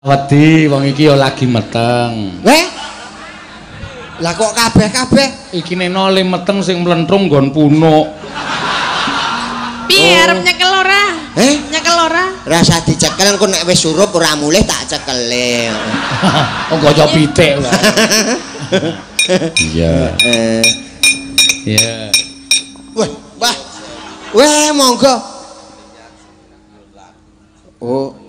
Wedi wong iki ya lagi meteng. Weh. Lah kok kabeh-kabeh iki neno le meteng sing mlentrung nggon punuk. Piye arep nyekel ora? Eh? Nyekel ora? Rasa dicekel engko nek wis surup ora mulih tak cekele. Oh kaya pitik wae. Iya. Iya. Wah, wah. Weh, monggo. Oh.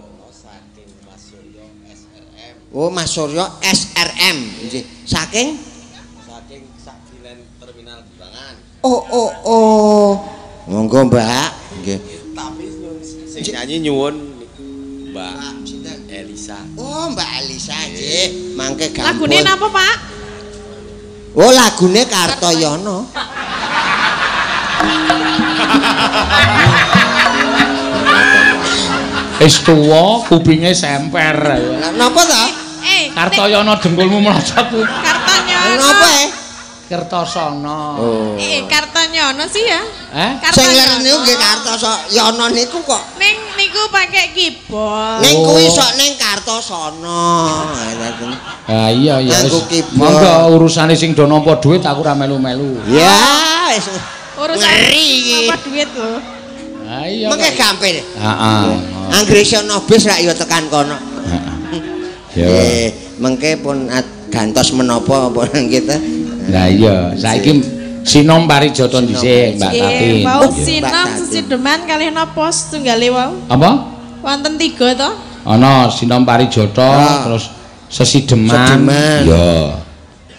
Oh, Mas Suryo SRM nggih. Saking saking Sagilen Terminal Giwangan. Oh, oh, oh. Monggo, Mbak. Nggih. Tapi sing nyanyi nyuwun Mbak sinten? Elisa. Oh, Mbak Elisa nggih. Mangke gampang. Lagune napa, Pak? Oh, lagune Kartoyono. Wis tuwa kupinge semper. Lah napa ta? Kartoyono dengkulmu mlocot. Kartonyono. Napa e? Kertosono. Oh. Kartonyono sih ya. Sing ler niku nggih Kartosono niku kok. Ning niku pakai keyboard. Ning kuwi sok ning Kartosono. Ah iya iya. Monggo urusane sing do nampa dhuwit aku ora melu-melu. Ya wis. Urusan nampa dhuwit lho. Ah iya. Mengke gampil. Heeh. Anggere iso bis rak ya tekan kono. Heeh. Ya. Mengke pun gantos menapa apa kita. Lah iya, saiki Sinom Parijata dhisik Mbak Tatin. Wau Sinom sesideman kalih napa setunggale wau? Apa? Wonten 3 to? Ana Sinom Parijata, terus sesideman. Iya.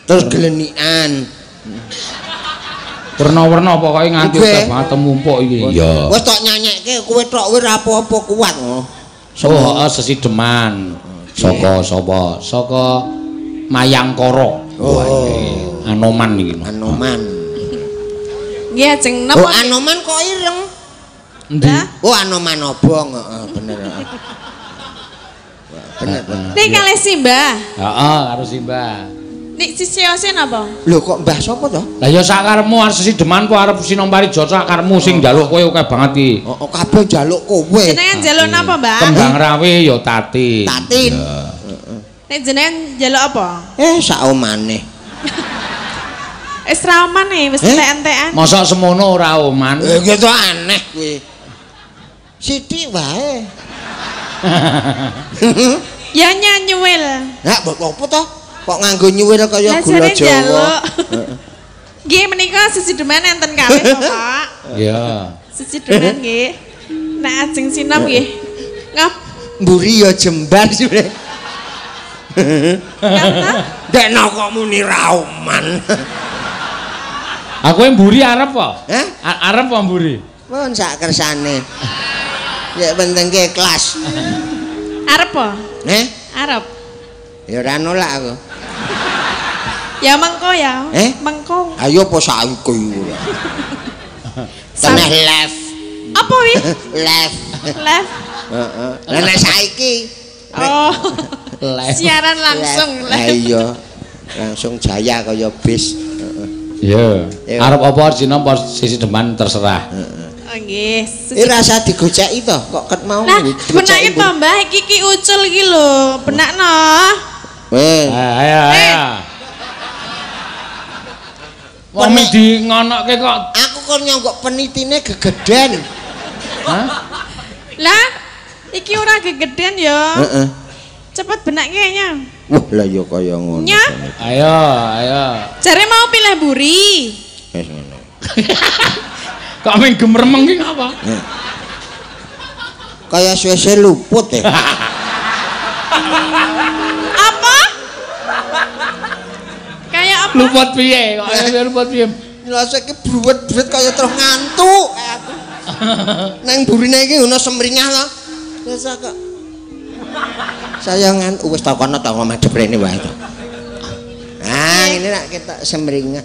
Terus gelenikan. Werna-werna pokoke nganti akeh banget temumpuk iki. Iya. Wis tok nyanyekke kowe tok kowe ora apa-apa kuat. Oh, heeh sesideman. Saka sapa? Saka Mayangkara. Oh. Anoman iki. Anoman. Nggih ajeng napa? Oh, Anoman kok ireng. Endi? Oh, Anoman obong, heeh bener. Bener. Nek kalih Simbah. Heeh, karo Simbah. Nek sisiose napa? Lho kok Mbah sapa to? Lah ya sakarepmu arep sesideman apa arep Sinom Parijata sakarepmu sing njaluk kowe akeh banget iki. Heeh, kabeh njaluk kowe. Jenengan njaluk napa, Mbah? Kembang rawe ya Tatin. Tatin. Nek jenengan njaluk apa? Sak omane. Wis ra oman e, wis entek-entekan. Mosok semono ora oman? Gitu aneh kuwi. Sithik wae. Ya nyuwil. Lah mbok opo to? Kok nganggo nyuwil kaya gula Jawa. Nggih menika sesideman enten kalih to, Pak. Iya. Sesideman nggih. Nek ajeng sinom nggih. Ngap mburi ya jembar suwe. Dekno kok muni ra oman. Aku mburi arep apa? Hah? Arep apa mburi? Pun sak kersane. Ya penting ke kelas. Arep apa? Heh? Arep. Ya ora nolak aku. Ya mengko ya. Mengko. Ayo apa saiki ora. Teneh live. Apa wi? Live. Live. Heeh. Lah nek saiki. Oh. Live. Siaran langsung live. Iya. Langsung jaya kaya bis. Iya. Arep apa Sinom apa sesideman terserah. Heeh. Nggih. Iki rasa digoceki to, kok ket mau digoceki. Benake to, Mbah, iki ki ucul iki lho. Benakno. Weh. Ayo ayo. Wong di ngonokke kok. Aku kon nyonggok penitine gegeden. Hah? Lah, iki ora gegeden ya. Heeh. Cepet benake nya. Wah, lah ya kaya ngono. Ayo, ayo. Jare mau pilih mburi. Wis ngono. Kok ming gemeremeng ki ngapa? Kaya suwe-suwe luput ya. Apa? Kaya apa? Luput piye? Kok luput piye? Ngrasa iki bruwet-bruwet kaya terus ngantuk kaya aku. Nang burine iki ono semringah to. Biasa kok. Saya ngantuk wis takono ta madhep rene wae to. Ah, ngene nak ketok semringah.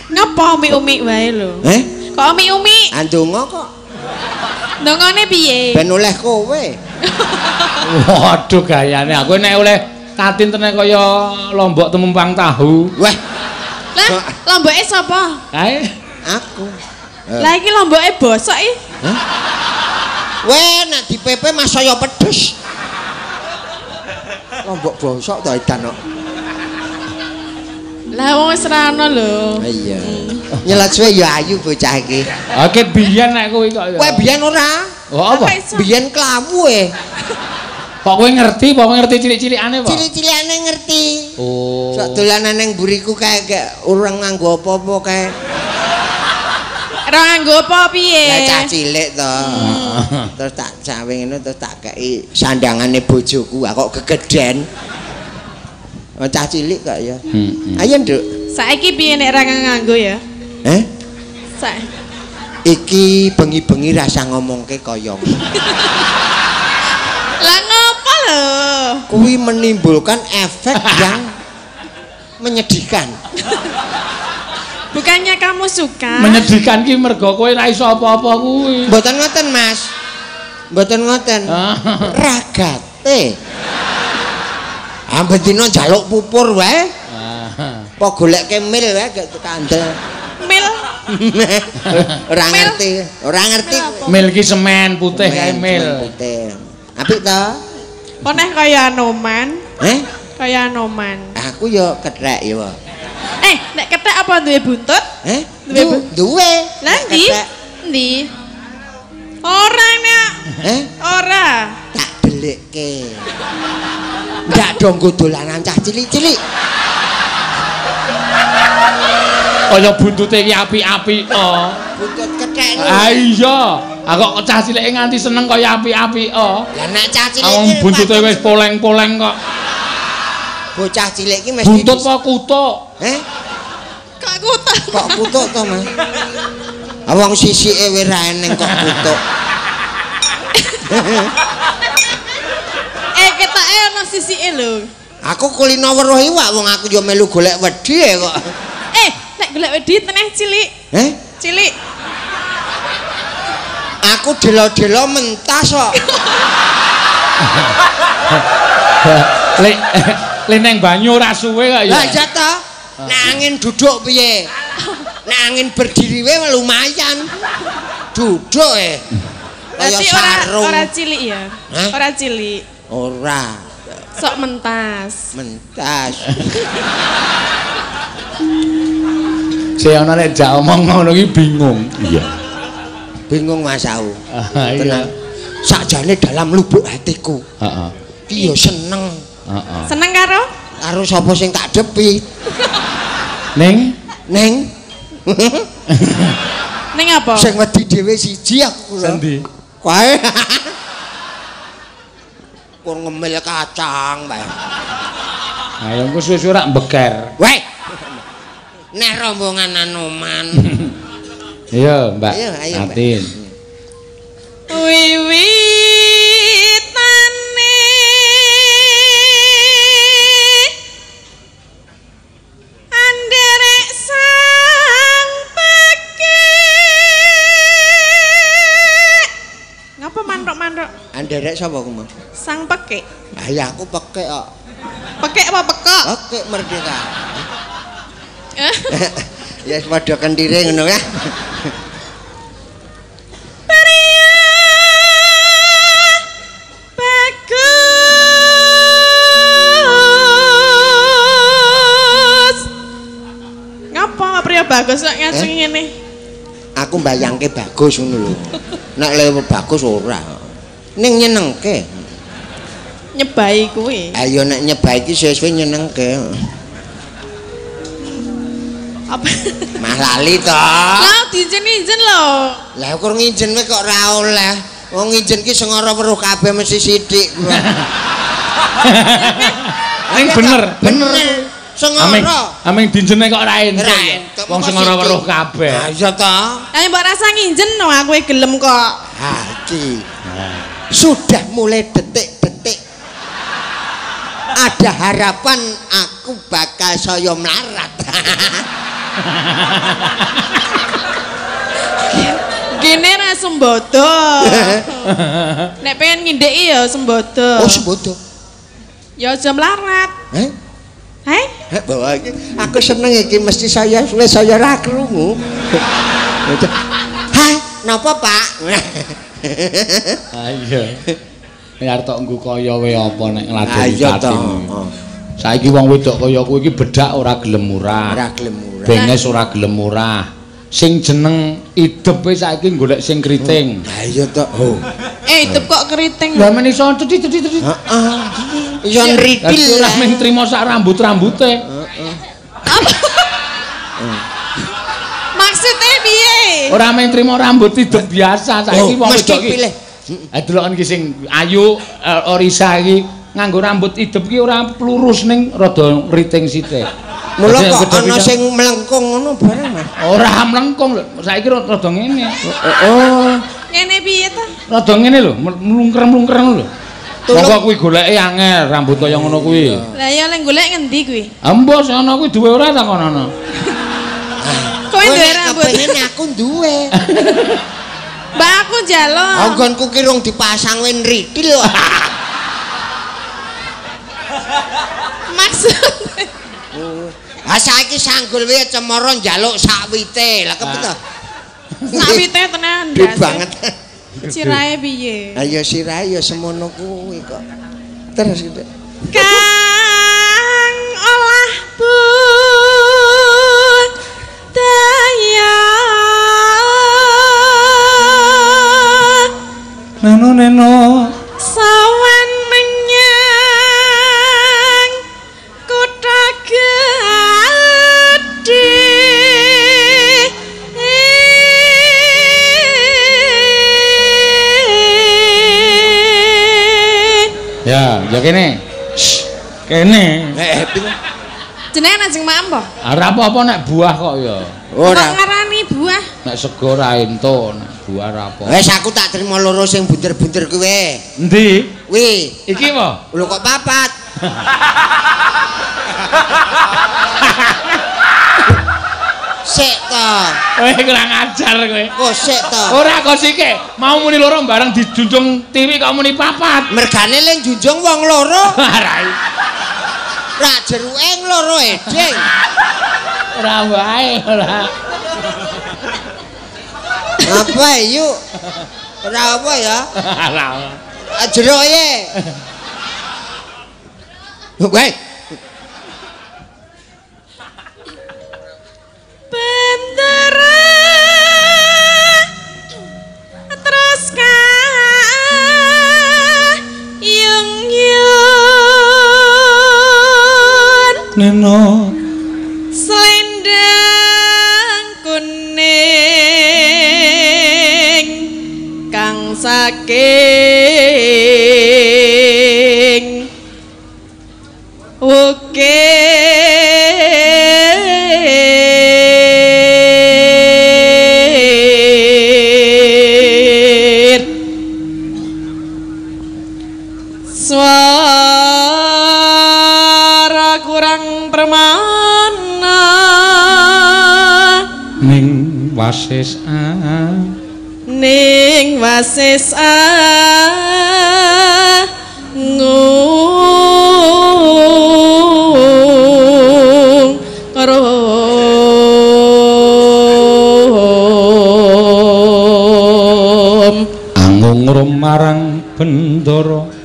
Ngapa umi-umi wae lho? Eh? Kok umi-umi? Andonga kok. Ndongane piye? Ben oleh kowe. Waduh gayane aku nek oleh Tatin tenan kaya lombok temempang tahu. Wah. Lah, lomboke sapa? Kae aku. Lah iki lomboke bosok iki. Hah? Weh, nek di PP mas saya pedes. Lombok bosok to edan kok. Lah wong wis ra ono lho. Iya. Nyelat suwe ya ayu bocah iki. Oke biyen nek kuwi kok ya. Kowe biyen ora? Oh apa? Biyen klawu e. Kok kowe ngerti, apa ngerti cilik-cilikane apa? Cilik-cilikane ngerti. Oh. Sok dolanan ning mburiku kae gak ora nganggo apa-apa kae. Ora nganggo apa piye? Lah cah cilik to. Terus tak cawe ngono terus tak kei sandangane bojoku, kok gegeden. Cah cilik kok ya. Ayo, Nduk. Saiki piye nek ra nganggo ya? Eh? Saiki iki bengi-bengi rasa ngomongke kaya. Lah ngopo lho? Kuwi menimbulkan efek yang menyedihkan. Bukannya kamu suka? Menyedihkan ki mergo kowe ra iso apa-apa kuwi. Mboten ngoten, Mas. Mboten ngoten. Ragate. Amben dina njaluk pupur wae. Apa goleke mil wae gak kandel. Mil. Ora ngerti, ora ngerti. Mil ki semen putih kae mil. Putih. Apik to? Kok neh kaya Anoman? Eh? Kaya Anoman. Aku ya kethek ya. Eh, nek kethek apa duwe buntut? Eh? Duwe. Lah ndi? Ndi? Ora nek. Eh? Ora. Tak delikke. Ndak dong nggo dolanan cah cilik-cilik. Kaya buntute iki apik-apik to. Buntut kethek. Ah iya, kok cah cilike nganti seneng kaya apik-apik to. Lah nek cah cilik wong buntute wis poleng-poleng kok. Bocah cilik iki mesti buntut apa kutuk? Eh? Kok kutuk? Kok kutuk to, Mas? Ah wong sisike wis ra eneng kok kutuk. Eh ketoke ana sisike lho. Aku kulino weruh iwak wong aku yo melu golek wedi kok. Eh, nek golek wedi teneh cilik. Eh? Cilik. Aku delo-delo mentas kok. Lek le neng banyu ora suwe kok ya. Lah iya ta. Nek angin duduk piye? Nek angin berdiri wae lumayan. Duduk e. Kaya sarung. Ora cilik ya? Ora cilik. Ora. Sok mentas. Mentas. Saya ana nek jak omong ngono iki bingung. Iya. Bingung Mas aku. Tenang. Sakjane dalam lubuk hatiku. Heeh. Ki yo seneng. Heeh. Seneng karo? Karo sapa sing tak depi. Ning? Ning. Ning apa? Sing wedi dhewe siji aku. Sendi? Kae. Kur ngemil kacang bae. Ayo engko suwe-suwe rak mbeker. Weh. Nek rombongan Anoman. Iya, Mbak. Ayo, ayo, Mbak. Atin. Wiwitane anderek sang pekek. Ngapa manthuk-manthuk? Anderek sapa ku, Mas? Sang pekek. Ah ya aku pekek kok. Pekek apa pekok? Pekek merdeka. Ya padha kendire ngono ya. Pria bagus. Ngapa pria bagus kok ngacung ngene? Aku mbayangke bagus ngono lho. Nek le bagus ora. Ning nyenengke. Nyebai kuwi. Ayo nek nyebai iki suwe-suwe nyenengke. Apa? Mah lali to. Lah diinjen-injen lho. Lah kur nginjen kowe kok ora oleh. Wong nginjen ki sing ora weruh kabeh mesti sithik. Ning bener, bener. Sing ora. Aming dinjene kok ora entuk. Wong sing ora weruh kabeh. Ha iya to. Lah mbok rasa nginjen no aku gelem kok. Ha iki. Sudah mulai detik-detik ada harapan aku bakal saya melarat. Gini ra sembodo. Nek pengen ngindeki ya sembodo. Oh sembodo. Ya aja melarat. Heh? Heh? Bawa iki aku seneng iki mesti saya wis saya ra krungu. Hah, napa Pak? Ah iya. Ya arep tok nggo kaya wae apa nek ngladeni Tatin. Saiki wong wedok kaya kowe iki bedak ora gelem murah. Ora gelem murah. Benges ora gelem murah. Sing jeneng idep wae saiki golek sing kriting. Ha iya to. Oh. Idep kok keriting. Lah men iso cethit-cethit. Heeh. Iso nritil. Ora mung trimo sak rambut-rambute. Heeh. Maksudnya piye? Ora mung trimo rambut idep biasa saiki wong wedok iki. Ha deloken iki sing ayu Orisa iki nganggo rambut idep iki ora lurus ning rada ngriting sithik. Mula kok ana sing mlengkung ngono bareng, Mas. Ora mlengkung lho, saiki rada ngene. Oh. Ngene piye ta? Rada ngene lho, mlungker-mlungker ngono lho. Monggo kuwi goleke angel rambut kaya ngono kuwi. Lah ya lek golek ngendi kuwi? Embo sono kuwi duwe ora ta kono. Kowe duwe rambut. Kepengin aku duwe. Mbak aku njaluk. Anggonku ki rung dipasang wae nritil kok. Maksud. Ha saiki sanggul wae cemara njaluk sakwite. Lah kepiye to? Sakwite tenan. Gede banget. Sirahe piye? Ha ya sirahe ya semono kuwi kok. Terus gitu. Kang olah budaya. Neno neno sawan menyang kutha gedhe. Ya, ya kene. Kene. Jenengan ajeng maem apa? Ora apa-apa nek buah kok ya. Ora. Kok ngarani buah? Nek sego ra entuk, nek buah ra apa. Wis aku tak trimo loro sing bunder-bunder kuwi. Endi? Kuwi. Iki apa? Lho kok papat. Sik to. Kowe kurang ajar kowe. Kok sik to? Ora kok sike. Mau muni loro bareng dijunjung tiwi kok muni papat. Mergane le njunjung wong loro. Ora. Ra jeruke loro eding. Ora wae ora. Apa yuk? Ora apa ya? Ora. Jeruke. Weh. Bendera terus kayung yun neno selendang kuning kang saking ukir suara kurang permana ning wasis a ning wasis a ngung rom angung rom marang bendara.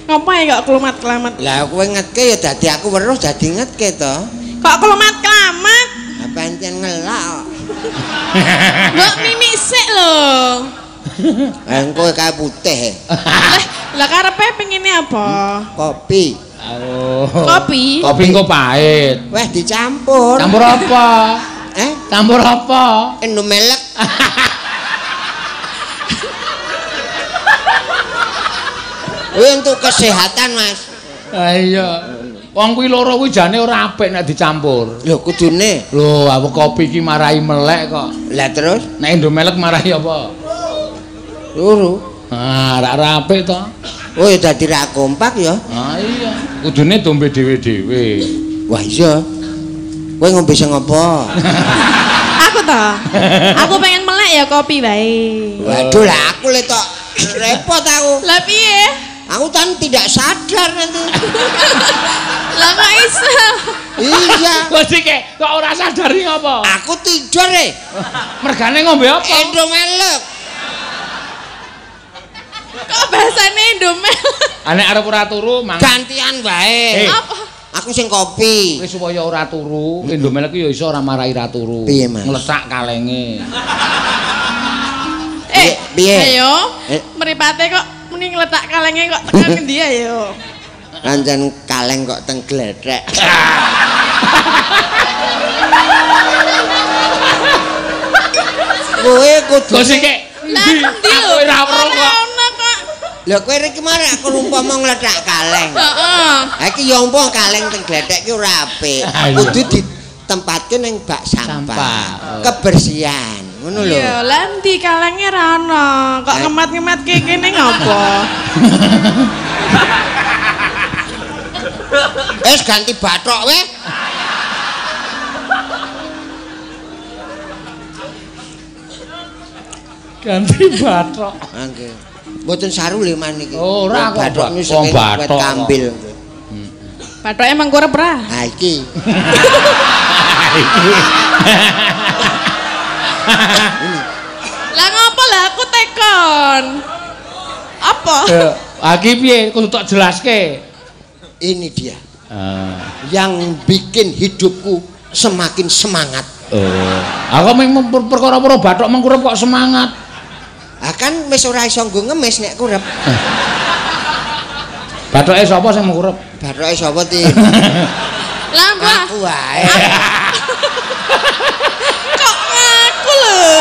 Ngapa ya kok kelumat-kelamat? Lah kowe ngetke ya dadi aku weruh dadi ngetke to. Kok kelumat-kelamat? Lah pancen ngelak kok. Mbok mimik sik lho. Lah engko kae putih. Lah karepe pengine apa? Kopi. Oh. Kopi. Kopi engko pahit. Weh dicampur. Campur apa? Eh? Campur apa? Indomelek. Kuwi untuk kesehatan, Mas. Ha iya. Wong kuwi loro kuwi jane ora apik nek dicampur. Lho kudune. Lho, aku kopi iki marahi melek kok. Lah terus nek Indomelek marahi apa? Loro. Ah, ora apik to. Oh, ya dadi ra kompak ya. Ah iya. Kudune dombe dhewe-dhewe. Wah iya. Kowe ngombe sing apa? Aku to. Aku pengen melek ya kopi wae. Waduh lah aku le tok repot aku. Lah piye? Aku kan tidak sadar nanti. Lah kok iso? Iya. Kok sik kok ora sadar iki apa? Aku tidur e. Mergane ngombe apa? Indomelek. Kok bahasane Indomel? Nek arep ora turu mang gantian wae. Apa? Aku sing kopi. Wis supaya ora turu, Indomel iki ya iso ora marai ra turu. Nglesak kalenge. Piye? Ayo. Mripate kok muni ngletak kalenge kok tekan ngendi ayo. Pancen kaleng kok teng glethek. Kowe kudu sik. Lah endi lho? Ora weruh kok. Lha kowe iki marek aku umpama ngletak kaleng. Heeh. Ha iki ya umpama kaleng teng glethek ki ora apik. Kudu ditempatke ning bak sampah. Kebersihan. Ngono lho. Iya, lah endi kalenge ra ono. Kok ngemat-ngematke kene ngopo? Wis ganti bathok weh. Ganti bathok. Nggih. Mboten saru lho man iki. Ora kok bathok wong bathok kambil. Bathoke mengkurep ra? Ha iki. Lah ngopo lah aku tekon? Apa? Iki piye kudu tak jelaske. Ini dia. Yang bikin hidupku semakin semangat. Oh. Aku mung perkara-perkara bathok mengkurep kok semangat. Ah kan wis ora iso nggo ngemis nek kurep. Bathoke sapa sing mengkurep? Bathoke sapa ti? Lah mbah. Aku wae. Kok aku lho.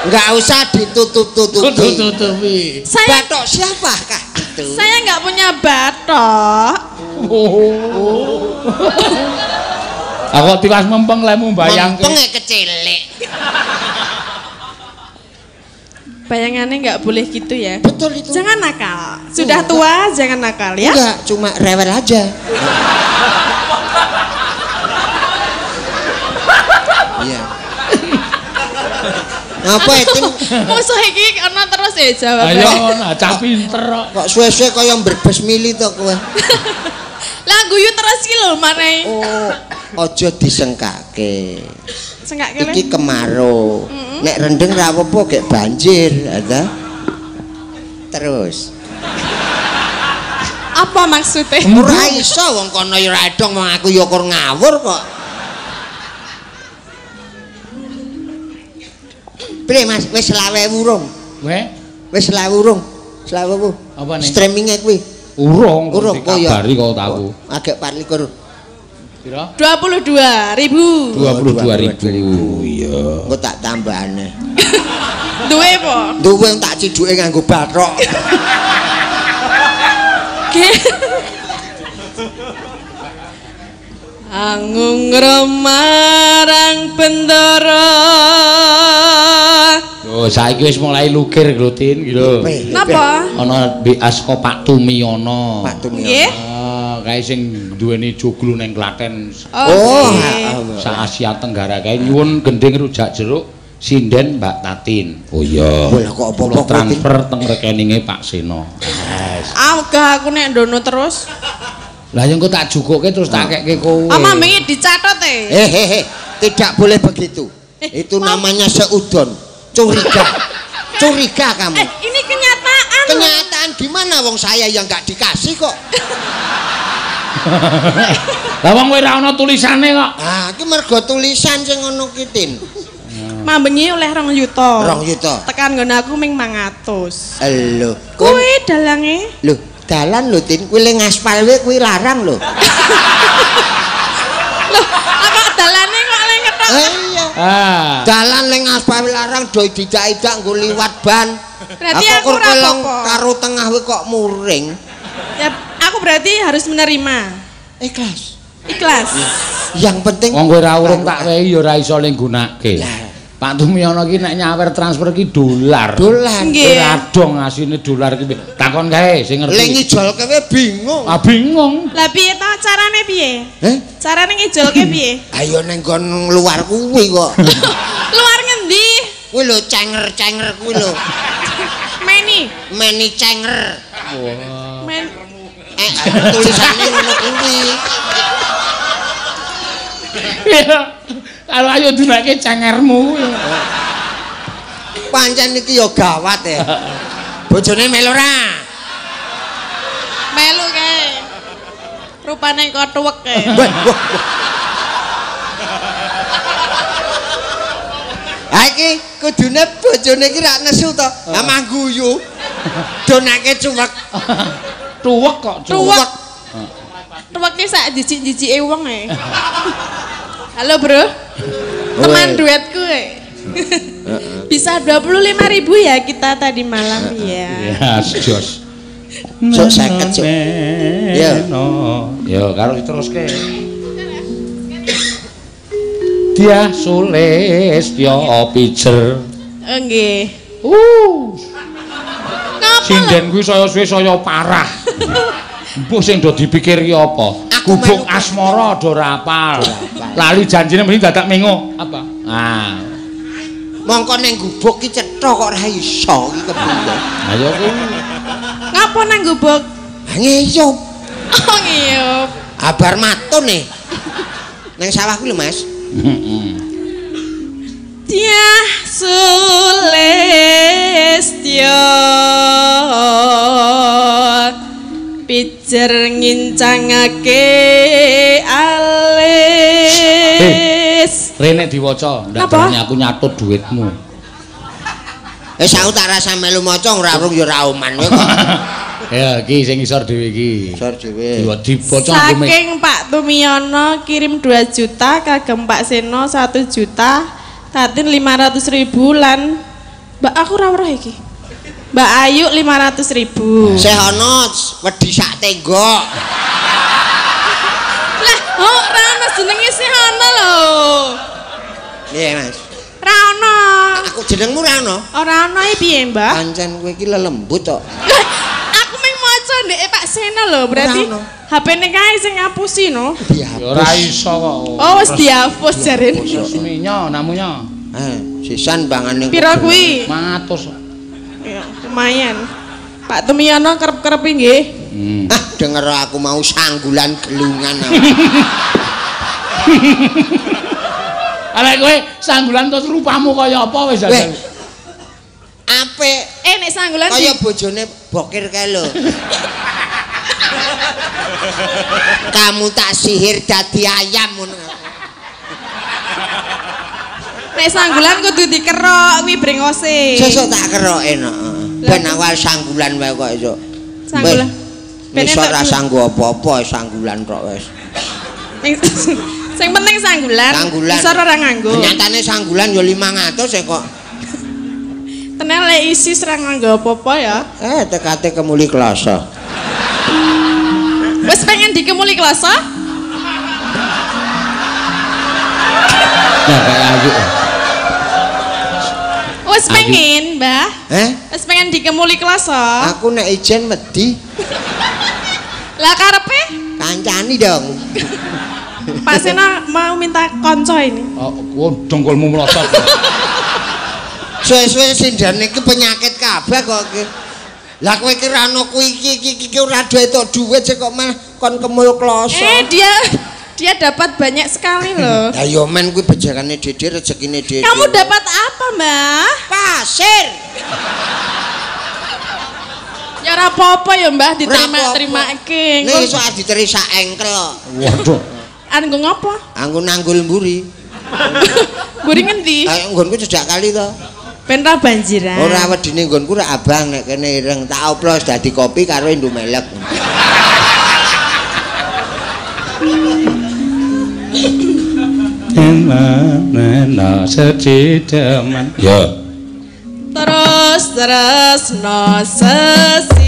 Enggak usah ditutup-tutupi. Tutup-tutupi. Bathok siapakah itu? Saya enggak punya bathok. Oh. Aku tiwas mempeng lemu mbayangke. Mempenge kecilik. Bayangannya nggak boleh gitu ya. Betul itu. Jangan nakal. Sudah tua jangan nakal ya. Enggak, cuma rewel aja. Iya. Ngapa itu? Musuh iki ana terus ya jawabane. Ayo, cah pinter kok. Kok suwe-suwe kaya mbrebes mili to kowe. Lah guyu terus iki lho mane. Oh, aja disengkake. Sengkake. Iki kemarau. Nek rendeng ra apa-apa gek banjir, ta? Terus. Apa maksudnya? Ora iso wong kono ya ora edong wong aku ya kur ngawur kok. Piye Mas, wis 25.000 urung? Weh? Wis 25.000 urung? 25.000. Apa nih? Streaminge kuwi. Urung, urung dikabari kok aku. Agek 24. Pira? 22.000. 22.000. Iya. Engko tak tambahane. Duwe apa? Duwe tak ciduke nganggo bathok. Angung marang bendara. Oh, saiki wis mulai lukir lho Tin, iki lho. Napa? Ana BA saka Pak Tumiono. Pak Tumiono. Nggih. Kae sing duweni joglo ning Klaten. Oh, sak Asia Tenggara kae nyuwun gending rujak jeruk sinden Mbak Tatin. Oh iya. Lah kok apa-apa transfer teng rekeninge Pak Seno. Yes. Ah, gak aku nek ndono terus. Lah ya engko tak jukuke terus tak kekke kowe. Ah, mambengi dicatet e. Tidak boleh begitu. Itu namanya seudon. Curiga. Curiga kamu. Ini kenyataan. Kenyataan gimana wong saya yang enggak dikasih kok. Lah wong kowe ora ana tulisane kok. Ah, iki mergo tulisan sing ngono ki, Tin. Mambengi oleh 2 yuta. 2 yuta. Tekan nggon aku ming 500. Lho, kuwi dalange. Lho, dalan lho, Tin. Kuwi le ngaspal wae kuwi larang lho. Lho, kok dalane kok le ngetok. Iya. Ah. Dalan le ngaspal larang do didak-idak nggo liwat ban. Berarti aku ora apa-apa. Karo tengah wae kok muring. Ya, aku berarti harus menerima. Ikhlas. Ikhlas. Yang penting wong kowe ora urung tak wehi ya ora iso le nggunake. Pak Tumiono iki nek nyawer transfer ki dolar. Dolar. Ora dong asine dolar ki. Takon kae sing ngerti. Le ngijolke wae bingung. Ah bingung. Lah piye to carane piye? Heh? Carane ngijolke piye? Ayo ning nggon luar kuwi kok. Luar ngendi? Kuwi lho cenger-cenger kuwi lho. Meni. Meni cenger. Wah. Men tulisane ngono kuwi. Kalau ayo dunake cengermu. Pancen iki ya gawat ya. Bojone melu ora? Melu kae. Rupane kok tuwek kae. Wah, wah. Ha iki kudune bojone iki rak nesu to. Ha mangguyu. Donake cuwek. Tuwek kok tuwek. Tuwek ki sak jijik-jijike wong e. Halo, Bro. Teman duetku e. Bisa 25.000 ya kita tadi malam ya. Ya, jos. Sok 50 sok. Ya. Ya, karo diteruske. Dia Sulistya pijer. Nggih. Sinden kuwi saya suwe saya parah. Mbuh sing do dipikir ki apa? Gubuk asmara do ora apal. Lali janjine mesti dadak mengo. Apa? Ah. Mongko ning gubuk ki cetha kok ora iso ki kepiye? Ha ya kuwi. Ngapa nang gubuk? Ngiyup. Oh, ngiyup. Abar matun e. Nang sawah kuwi lho, Mas. Heeh. Dyah Sulistya pijer ngincangake alis. Rene diwaca, ndak berani aku nyatut duitmu. Wis aku tak rasa melu maca ora rung ya ora oman kowe kok. Ya iki sing isor dhewe iki. Isor dhewe. Diwaca saking Pak Tumiyono kirim 2 juta kagem Pak Seno 1 juta, Tatin 500.000 lan Mbak aku ora weruh iki. Mbak Ayu 500.000. Sih ana wedi sak tenggok. Lah, oh ora ana jenenge sih ana lho. Piye, Mas? Ora ana. Aku jenengmu ora ana? Ora ana iki piye, Mbak? Pancen kowe iki lelembut kok. Aku mung maca ndeke Pak Seno lho, berarti HP-ne kae sing ngapusi no. Ya ora iso kok. Oh, wis dihapus jarene. Resminya namunya. Sisan bangane. Pira kuwi? 500. Ya, lumayan. Pak Tumiyono kerep-kerep nggih. Ah, denger aku mau sanggulan gelungan. Arek kowe sanggulan terus rupamu kaya apa wis jajal. Apik. Nek sanggulan kaya bojone bokir kae lho. Kamu tak sihir dadi ayam ngono. Nek sanggulan kudu dikerok kuwi brengose. Sesuk tak keroke no. Ben awal sanggulan wae kok esuk. Sanggulan. Ben ora sanggo apa-apa sanggulan tok wis. Sing penting sanggulan. Isor ora nganggo. Nyatane sanggulan ya 500 e kok. Tenan lek isi ora nganggo apa-apa ya. Tekate kemuli kloso. Wis pengen dikemuli kloso? Nah, kayak Ayu. Wis pengen, Mbah? Wis pengen dikemuli kloso? Aku nek ijen wedi. Lah karepe? Kancani dong. Pak Seno mau minta konco ini. Oh, dengkulmu melosot. Suwe-suwe sindane iki penyakit kabeh kok iki. Lah kowe iki ra ono kuwi iki iki ora entuk dhuwit sik kok malah kon kemul kloso. Dia dapat banyak sekali loh. Lah yo men kuwi bejakane dede rezekine dede. Kamu dapat apa, Mbah? Pasir. Ya ora apa-apa ya, Mbah, diterima-terimake. Nek iso diteri sak engkel kok. Waduh. Anggo ngopo? Anggo nanggul mburi. Mburi ngendi? Nggonku cedhak kali to. Ben ra banjiran. Ora wedine nggonku ra abang nek kene ireng tak oplos dadi kopi karo Indomelek. Nena secideman. Ya. Terus tresno sesideman.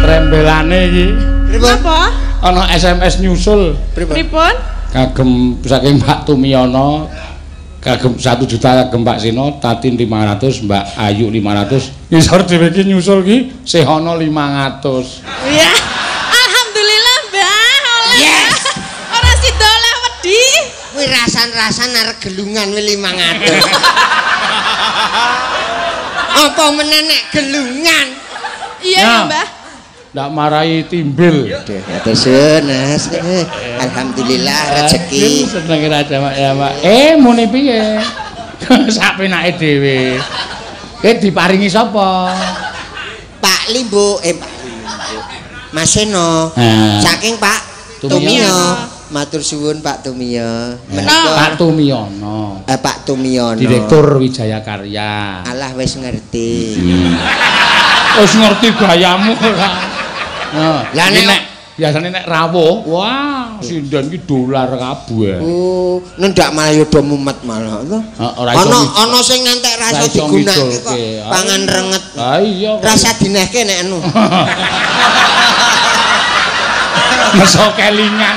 Trembelane iki. Apa? Ana SMS nyusul. Pripun? Kagem saking Pak Tumiyono kagem 1 juta kagem Pak Seno, Tatin 500, Mbak Ayu 500. Ngisor dhewe iki nyusul ki Sehono 500. Iya. Alhamdulillah, Mbah. Oleh. Yes. Ora sida oleh wedi. Kuwi rasan-rasan arep gelungan kuwi 500. Apa meneh nek gelungan? Iya ya, Mbah. Ndak marai timbil. Matur suwun, Mas. Alhamdulillah rezeki. Seneng ra jamak ya, Pak. Muni piye? Sak penake dhewe. Diparingi sapa? Pak Limbo, Pak Limbo. Mas Seno. Saking Pak Tumiyo. Matur suwun Pak Tumiyo. Menika Pak Tumiyono. Pak Tumiyono. Direktur Wijaya Karya. Alah wis ngerti. Wis ngerti gayamu ora. Lah nek biasane nek rawuh, wah sinden ki dolar kabeh. Oh, nendak malah ya do mumet malah to. Ana sing ngantek rasa digunakake kok pangan renget. Ha iya. Rasa dinehke nek anu. Meso kelingan.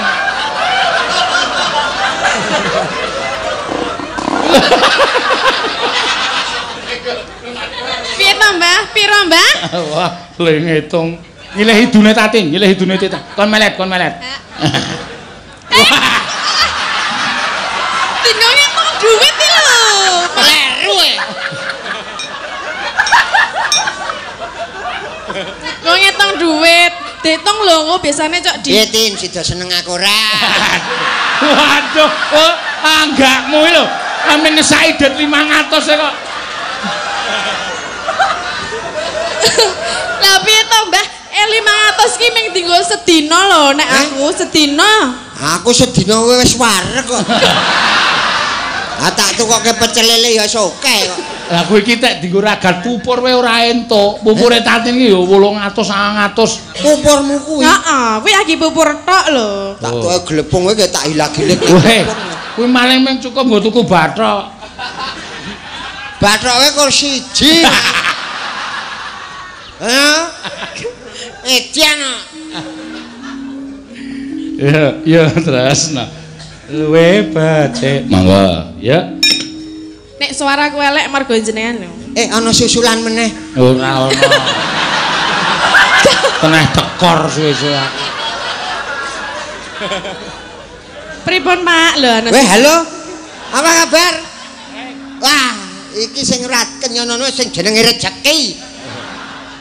Piye to, Mbah? Piro, Mbah? Wah, le ngitung. Nyilih hidune Tatin, nyilih hidune Tatin. Kon melet, kon melet. Tinggal ngitung duit iki lho. Kleru e. Kok ngitung duit? Diitung lho, engko biasane cok di. Piye, Tin, sida seneng aku ora? Waduh, oh, anggakmu iki lho. Amen ngesaki det 500 e kok. Lah piye to, Mbah? 500 ki mung dienggo sedina lho nek aku sedina. Aku sedina wis wareg kok. Ah tak tukoke pecel lele ya wis oke kok. Lah kowe iki tek dienggo ragat pupur wae ora entuk. Pupure Tatin ki ya 800 900. Pupurmu kuwi. Heeh, kuwi lagi pupur tok lho. Tak tukoke glepung kowe tak ilag-ilig. Kuwi maling mung cukup nggo tuku bathok. Bathoke kok siji. Hah? Edian. Ya, ya terus nah. Luwe becik. Monggo, ya. Nek suaraku elek mergo jenengan lho. Ana susulan meneh. Ora ana. Teneh tekor suwe-suwe aku. Pripun, Pak? Lho ana. Weh, halo. Apa kabar? Wah, iki sing ora kenyono sing jenenge rejeki.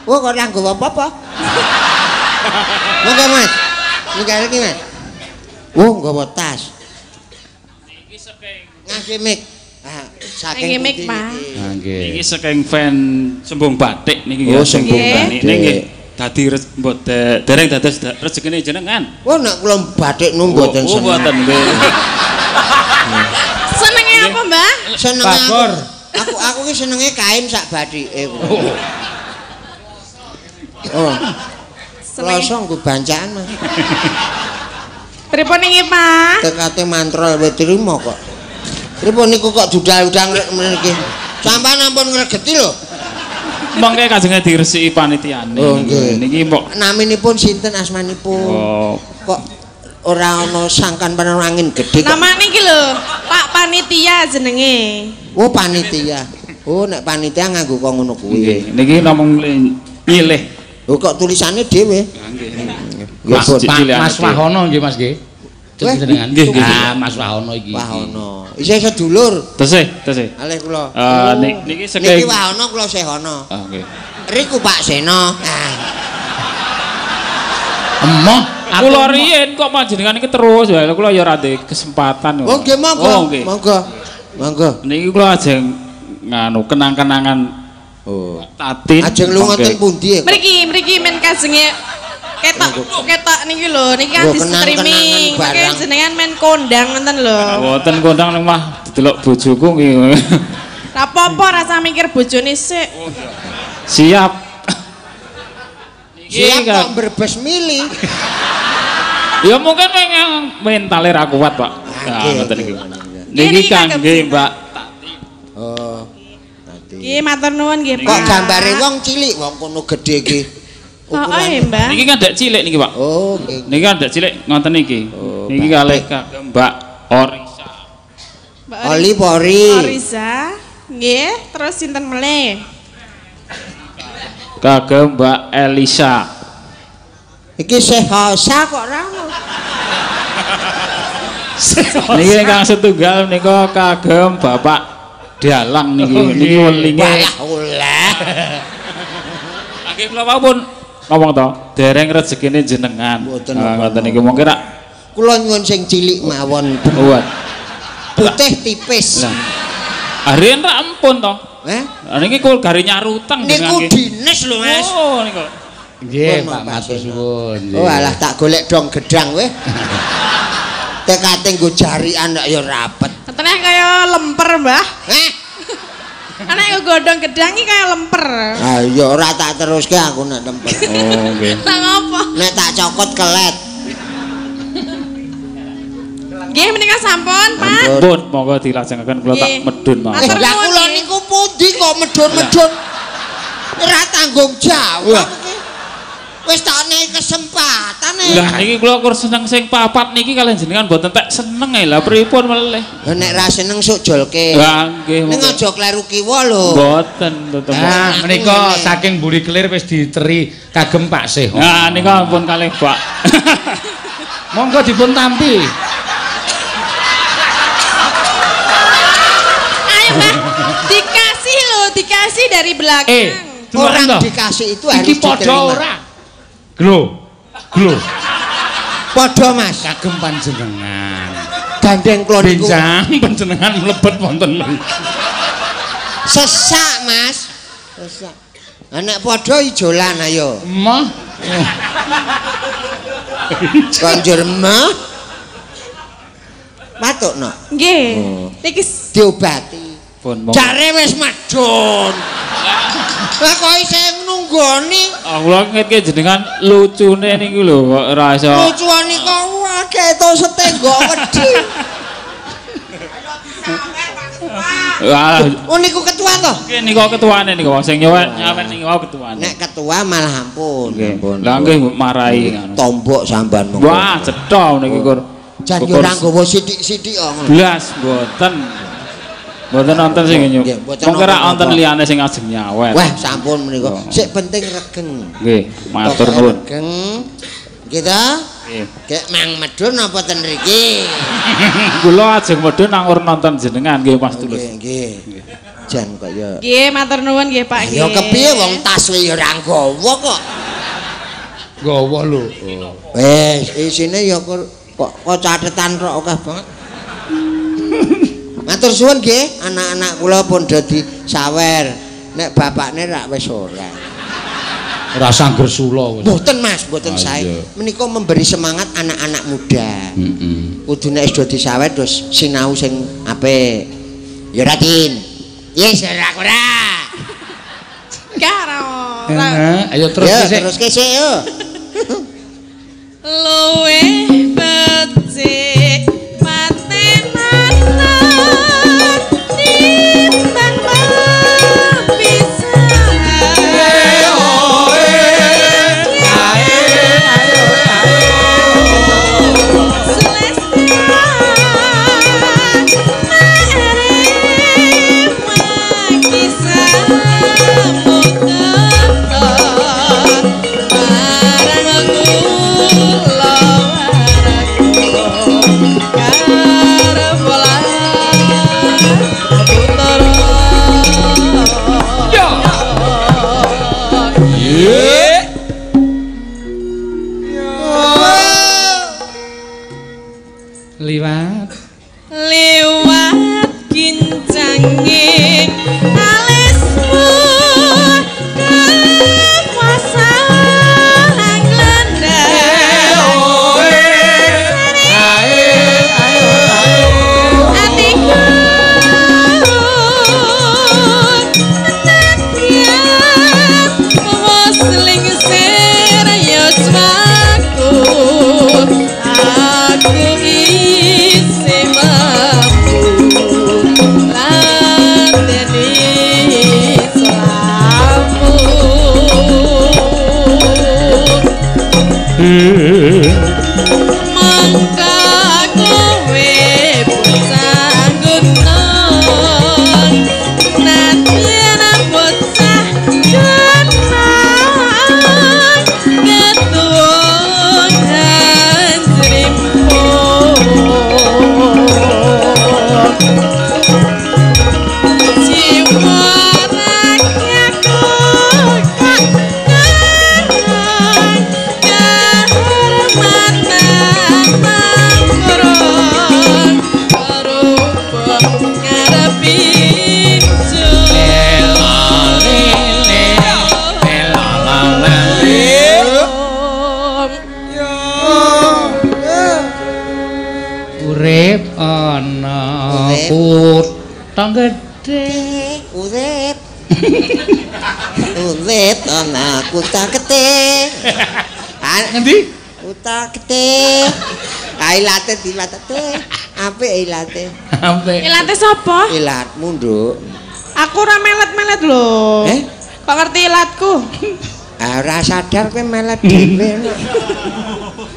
Wah, kok ora nggawa apa-apa. Monggo, Mas. Niki iki, Mas. Oh, nggawa tas. Niki saking ngangge mic. Ah, saking mic, Pak. Nggih. Niki saking fan Sembung Batik niki Oh, Sembung Batik. Niki nggih dadi dereng dados rezekine jenengan. Oh, nek kula batik nu mboten seneng. Oh, mboten nggih. Senenge apa, Mbah? Senenge aku. Aku ki senenge kain sak bathike. Oh. Kloso nggo bancaan, Mas. Pripun niki, Pak? Tekate mantrol wis trimo kok. Pripun niku kok dudal-udang mriki? Sampeyan ampun ngregeti lho. Mongke kajenge diresiki panitiane. Oh, nggih. Niki mbok naminipun sinten asmanipun? Oh. Kok ora ana sangkan angin gedhe kok. Namane iki lho, Pak Panitia jenenge. Oh, panitia. Oh, nek panitia nganggo kok ngono kuwi. Nggih, niki namung nyilih. Lho kok tulisane dhewe? Nggih. Mas Wahono nggih, Mas nggih. Jenengan. Ah, Mas Wahono iki. Wahono. Isih sedulur. Tesih, tesih. Alih kula. Niki saking niki Wahono kula Sehono. Ah, nggih. Riku Pak Seno. Emoh, kula riyen kok panjenengan iki terus wae kula ya ora ndek kesempatan. Oh nggih, monggo. Monggo. Monggo. Niki kula ajeng nganu kenang-kenangan. Oh. Tatin. Ajeng lunga teng pundi? Mriki, mriki men kajenge ketok niki lho, niki kan di streaming. Mriki jenengan men kondang ngoten lho. Mboten kondang ning mah didelok bojoku nggih. Ra apa-apa rasa mikir bojone sik. Siap. Siap kok brebes mili. Ya mungkin mentale ra kuat, Pak. Nah, ngoten iki. Niki kangge Mbak Tatin. Oh. Nggih, matur nuwun nggih, Pak. Kok gambare wong cilik, wong kono gedhe iki. Heeh, Mbah. Niki kan dek cilik niki, Pak. Oh, nggih. Niki kan dek cilik ngoten niki. Niki kalih kagem Mbak Orisa. Mbak Oli Pori. Orisa. Nggih, terus sinten melih? Kagem Mbak Elisa. Iki sehosa kok ora. Niki ingkang setunggal menika kagem Bapak Dalang niki. Niki welinge. Walah oleh. Nggih kula wau pun ngomong to, dereng rezekine jenengan. Mboten ngoten niku mungkin rak kula nyuwun sing cilik mawon. Putih tipis. Lah. Ariyen rak empun to. Heh? Lah niki kul gari nyaruteng niku dines lho, Mas. Oh niku. Nggih, Pak, matur suwun. Oh alah tak golek dong gedang weh. Tekate nggo jarian kok ya rapet. Teneh kaya lemper, Mbah. Heh? Anak godhong gedang iki kaya lemper. Ah iya ora tak teruske aku nek lemper. Oh nggih. Lah ngopo? Nek tak cokot kelet. Nggih menika sampun, Pak. Pun monggo dilajengaken kula tak medhun mawon. Lah kula niku pundi kok medhun-medhun. Ora tanggung jawab iki. Wis tak nehi kesempatan e. Lah niki kula kur seneng sing papat niki kalian jenengan mboten tek seneng e. Lah pripun melih? Lah nek ra seneng sok jolke. Lah nggih. Ning aja kleru kiwa lho. Mboten tetep. Nah menika saking mburi kelir wis diteri kagem Pak Seho. Nah nika ampun kalih Pak. Monggo dipun tampi. Ayo Mbah, dikasih lho, dikasih dari belakang. Orang dikasih itu harus diterima. Ora. Glo. Glo. Padha Mas, kagem panjenengan. Gandeng kula niku. Benjang panjenengan mlebet wonten mriki. Sesak, Mas. Sesak. Lah nek padha ijolan ayo. Emoh. Banjur mah. Matukno. Nggih. Niki diobati. Pun monggo. Jare wis medhun. Lah kok isih nunggoni? Ah kula ngetke jenengan lucune niku lho kok ora iso. Lucuane kok akeh to setenggok wedi. Wah, oh niku ketua to? Nggih niku ketuane niku sing nyawet nyawet niku wau ketuane. Nek ketua malah ampun. Ampun. Lah nggih marahi ngono. Tombok sampean monggo. Wah, cetha niki kur. Jan yo ora nggawa sithik-sithik kok ngono. Blas mboten. Mboten nonton sing nyuk. Mongko ora wonten liyane sing ajeng nyawet. Wah, sampun menika. Sik penting regeng. Nggih, matur nuwun. Regeng. Nggih ta? Nggih. Gek mang medhun napa ten mriki? Kula ajeng medhun nang nonton jenengan nggih Mas Tulus. Nggih, nggih. Jan kok ya. Nggih, matur nuwun nggih Pak nggih. Ya kepiye wong tas wae ya ora nggawa kok. Nggawa lho. Wis, isine ya kok kok catetan tok akeh banget. Matur suwun nggih, anak-anak kula pun dadi sawer. Nek bapakne rak wis ora. Ora sangger sula wis. Mboten Mas, mboten sae. Menika memberi semangat anak-anak muda. Heeh. Kudu nek wis dadi sawer terus sinau sing apik. Ya ora Tin. Yes ora ora. Karo. Ayo terus sik. Teruske sik yo. Luwih becik liwat gincange alismu kepasang glendang atiku nadyan wis lingsir yuswaku aku isih mampu lan Kutha gedhe urip. Urip ana kutha gedhe. Ngendi? Kutha gedhe. Ilate dilatete. Apik ilate. Apik. Ilate sapa? Ilatmu, Nduk. Aku ora melet-melet lho. Eh? Kok ngerti ilatku? Ah, ora sadar kowe melet dhewe.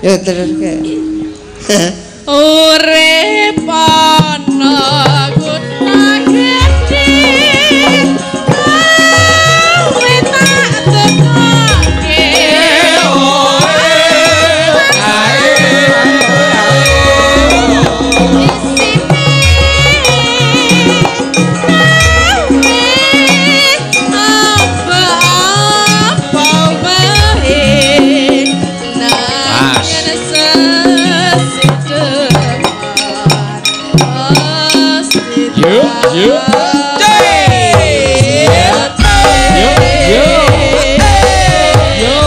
Ya terus ke. Urip ana kutha gedhe. Kowe tak tekoke. Yo, yo. Yo, yo. Yo.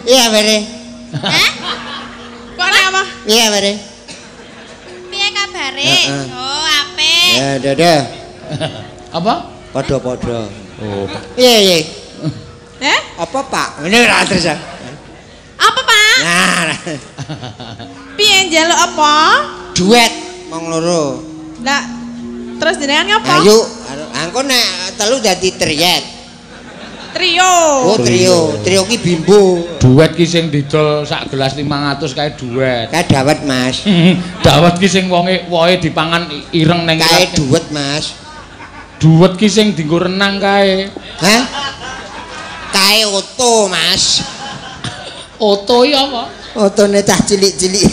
Iya, Bere. Hah? Kok apa? Iya, Bere. Piye kabare? Oh, apik. Ya, dadah. Apa? Padha-padha. Oh. Iya, iya. Eh? Apa, Pak? Ngene ora terus. Apa, Pak? Nah. Piye njaluk apa? Duet wong loro. Lah, terus jenengan ngapa? Ayo, engko nek telu dadi triet. Trio. Oh, trio. Trio ki bimbo. Duet ki sing didol sak gelas 500 kae duet. Kae dawet, Mas. Dawet ki sing wonge wohe dipangan ireng neng kae duet, Mas. Duet ki sing dienggo renang kae. Hah? Kae oto, Mas. Oto iki apa? Otone cah cilik-cilik.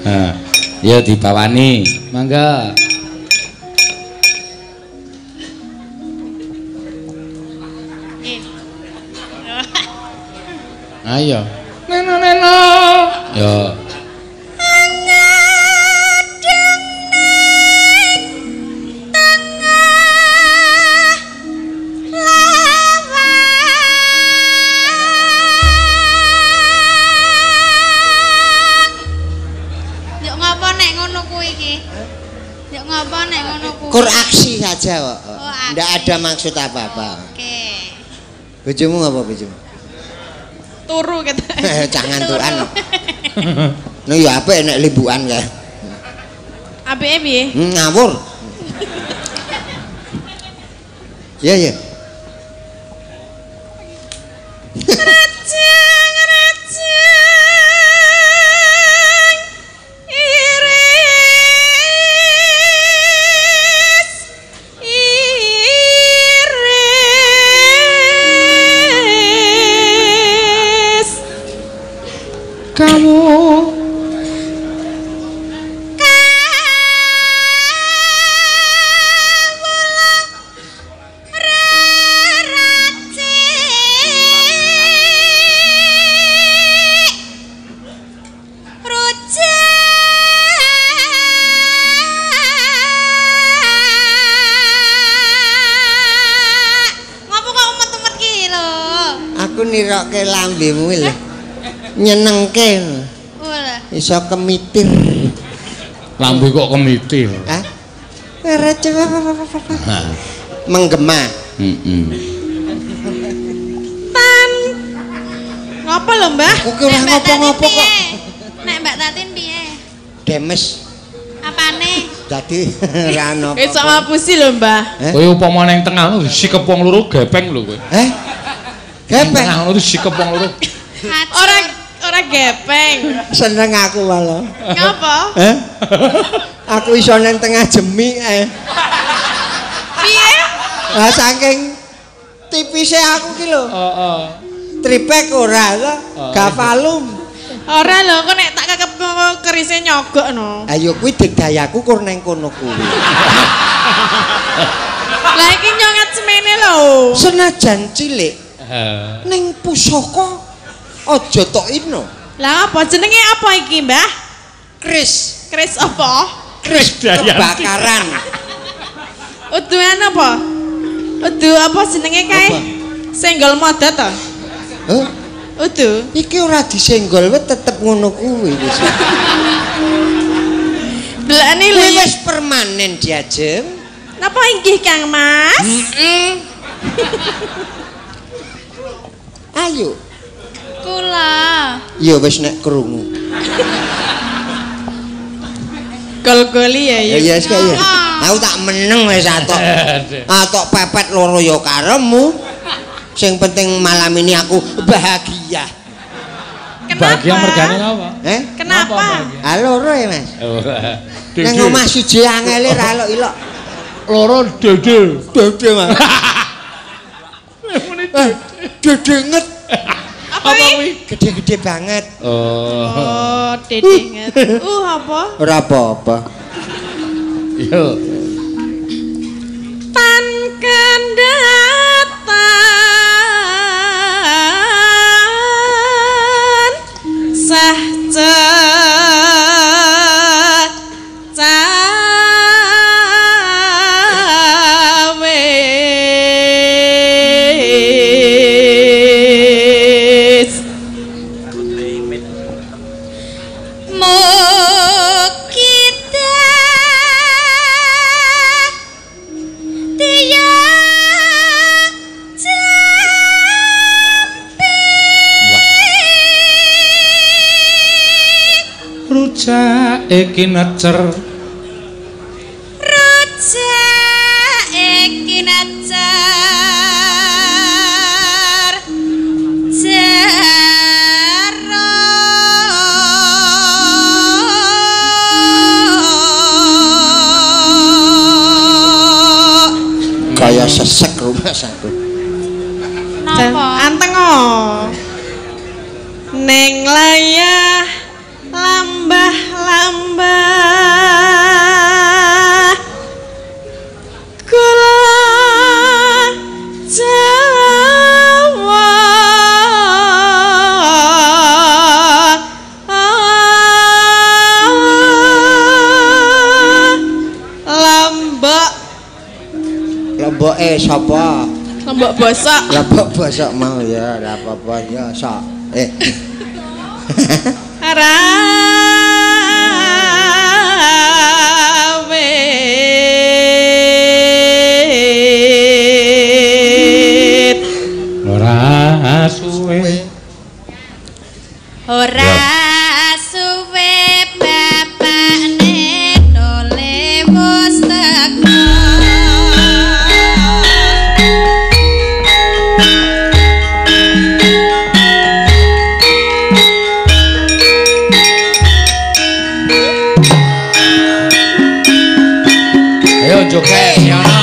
Ha, ya dibawani. Mangga. Ayo. Neno neno. Ya. Ngadeng ning tengah lawang. Ya ngopo nek ngono kuwi? Kur aksi saja kok. Oh, ndak ada maksud apa-apa. Oke. Bojomu ngapa bojomu? Turu kata. Cah ngantukan. No ya apik nek limbukan kae. Apike piye? Ngawur. Ya ya. Rajang iris iris kamu nirokke lambemu lho. Nyenengke. Iso kemitir. Lambe kok kemitir? Hah? Menggema. Heeh. Tan. Ngopo lho, Mbah? Aku ki ora ngopo-ngopo kok. Nek Mbak Tatin piye? Demes. Apane? Dadi ora ana apa. Iso ngapusi lho, Mbah. Kowe upama ning tengah sikep wong loro gepeng lho kowe. Heh? Gepeng. Tengah ngono sikep wong loro. Ora ora gepeng. Seneng aku malah. Ngapa? Heh? Aku iso nang tengah jemi ae. Piye? Lah saking tipise aku ki lho. Heeh. Tripek ora to, gavalum. Ora lho, kok nek tak kekep kerise nyogok no. Ayo kuwi digdayaku kur nang kono kuwi. Lah iki nyongat semene lho. Senajan cilik ning pusaka aja tok ino. Lah apa jenenge apa iki, Mbah? Kris. Kris apa? Kris kebakaran. Uduan apa? Udu apa jenenge kae? Senggol moda to? Hah? Udu. Iki ora disenggol wis tetep ngono kuwi wis. Delokne lho wis permanen diajeng. Napa inggih Kang Mas? Heeh. Ayo. Kula. Ya wis nek krungu. Gol-goli ya ya. Ya wis kaya. Aku tak meneng wis atok. Atok pepet loro ya karepmu. Sing penting malam ini aku bahagia. Kenapa? Bahagia mergane apa? Eh? Kenapa? Ah loro ya, Mas. Nang omah siji angele ra elok-elok. Loro dede. Dede, Mas. Dede nget. Apa kuwi? Gede-gede banget. Oh, dede nget. Apa? Ora apa-apa. Yo. Tan kandhatan sah cawis mukita tiya jampi rujak iki necer rujak iki necer jero kaya sesek rumah aku. Napa? Anteng oh. Neng layah lambah lambah gula Jawa lombok Lomboke sapa? Lombok bosok. Lombok bosok mau ya, ora apa-apa ya, sok. Rawis. Iya. Suwe bapakne dole wis teko. Ayo joget Yana.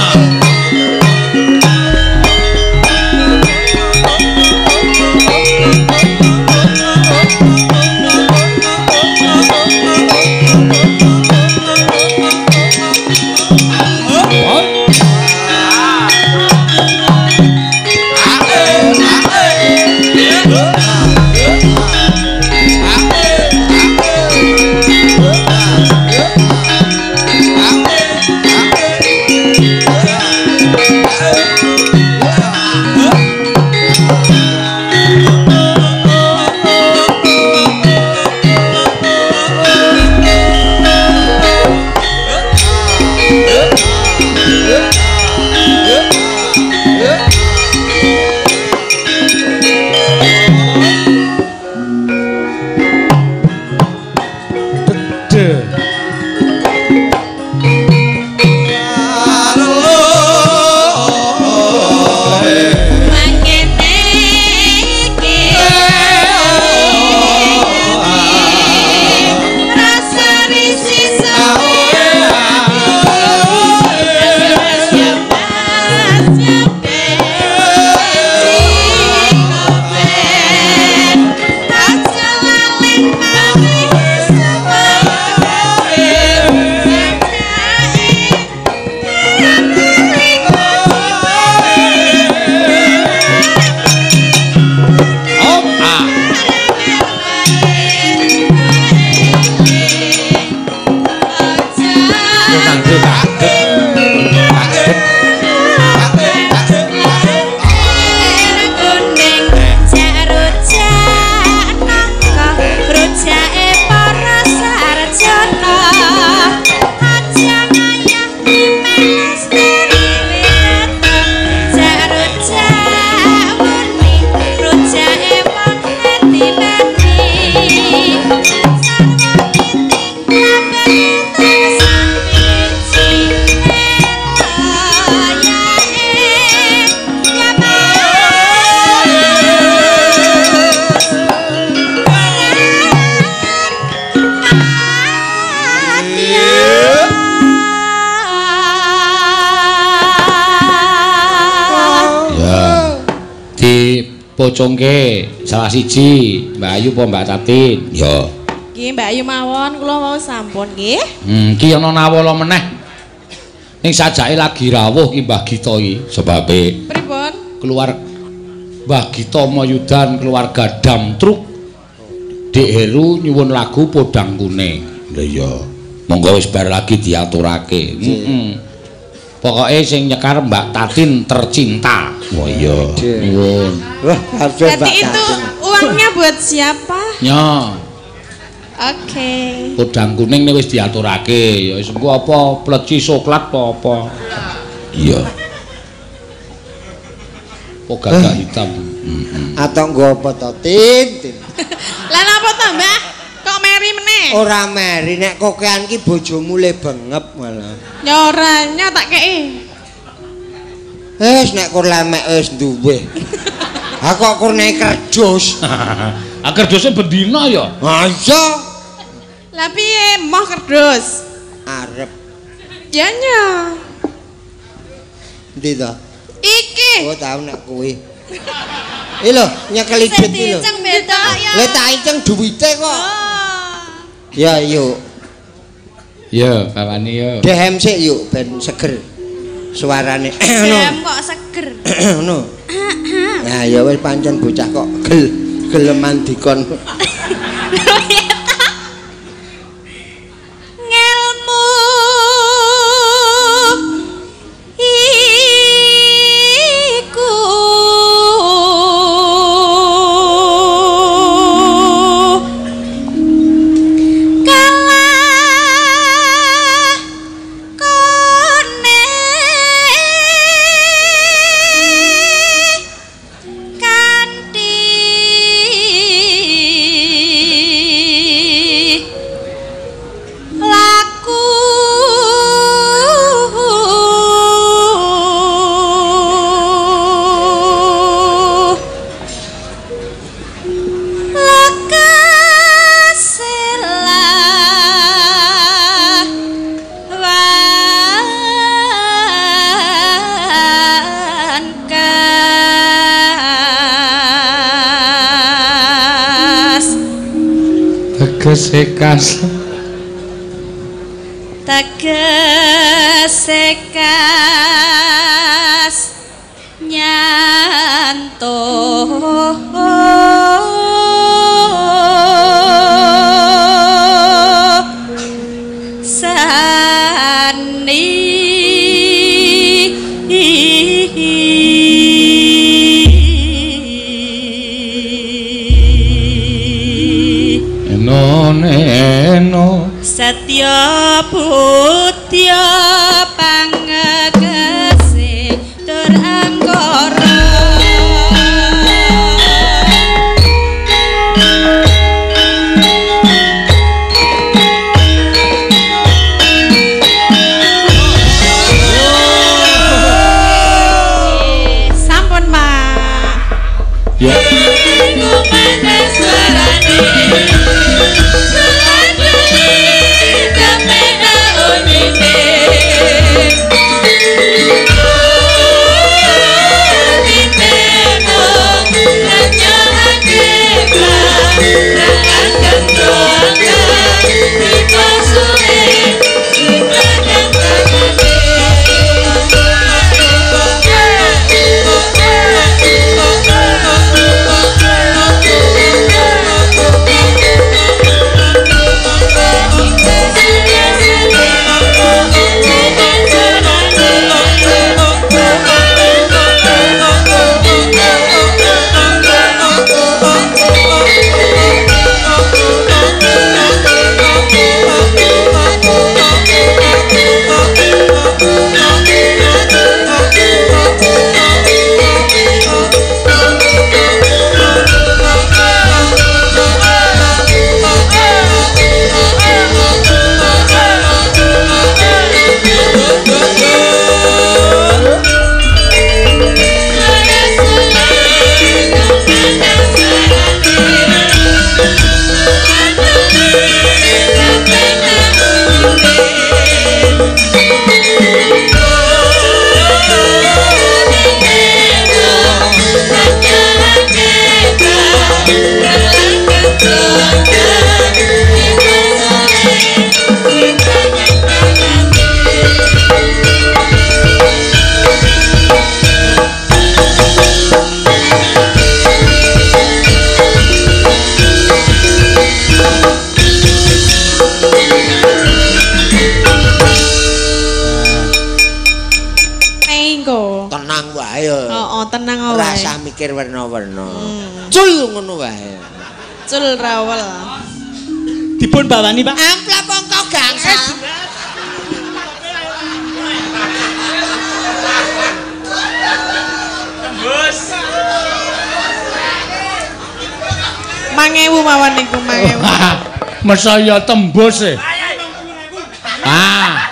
Pocongke salah siji Mbak Ayu apa Mbak Tatin? Ya. Nggih Mbak Ayu mawon kula wau sampun nggih. Iki ana nawala meneh. Ning sajake lagi rawuh ki Mbah Gita iki sebabe. Pripun? Keluar Mbah Gita Mayudan keluarga Dam Truk Dik Heru nyuwun lagu Podang Kuning. Lha iya. Monggo wis bar lagi diaturake. Heeh. Pokoke sing nyekar Mbak Tatin tercinta. Wah iya. Nyuwun. Wah, kabeh Mbak. Berarti itu uangnya buat siapa? Ya. Oke. Podang kuning wis diaturake. Ya wis engko apa pleci soklat apa apa. Iya. Oh gagak hitam. Atau nggo apa to, Tin? Lah napa to, Mbah? Kok meri meneh? Ora meri, nek kokean ki bojomu le bengep malah. Ya ora, nya tak kei. Wis nek kur lemek wis duwe. Ha kok kur nek kerdus. Ha kerduse bendina ya? Ha iya. Lah piye moh kerdus? Arep. Ya nya. Endi to? Iki. Oh tau nek kuwi. Iki lho nyekeli duit iki lho. Lah tak iceng duwite kok. Ya yuk. Ya, bawani yo. Dehem sik yuk ben seger suarane. Dehem kok seger. Ngono. Nah, ya wis pancen bocah kok geleman dikon. Ngelmu iku kanthi Tegese kas. Tegese kas nyanto sani eno eno setya putya pangegese tur angkara Sampun, Pak. Ya. Tenang wae. Heeh, tenang wae. Rasa mikir werna-werna. Cul ngono wae. Cul rawel. Dipun bawani, Pak. Amplop angka gangsal. Tembus. 1000 mawon niku 1000. Mesaya tembus e. Ah.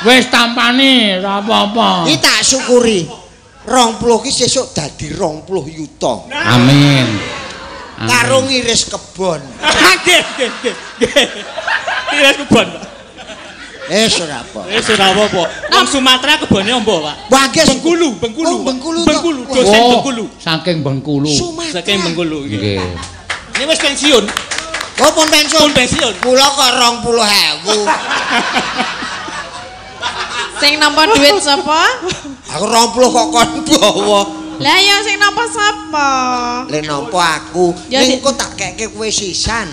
Wis tampani ora apa-apa. Iki tak syukuri. 20 ki sesuk dadi 20 yuta. Amin. Karo ngiris kebon. Nggih, nggih, nggih. Ngiris kebon, Pak. Wis ora apa. Wis ora apa-apa. Wong Sumatera kebone ombo, Pak. Wah, nggih. Bengkulu, Bengkulu. Oh, Bengkulu. Bengkulu, dosen Bengkulu. Saking Bengkulu. Sumatera. Saking Bengkulu nggih. Ini wis pensiun. Oh, pun pensiun. Pun pensiun. Kula kok 20.000. Sing nampa duit sapa? Aku 20 kok kon bawa. Lah ya sing nampa sapa? Le nampa aku. Ning engko tak keke kowe sisan.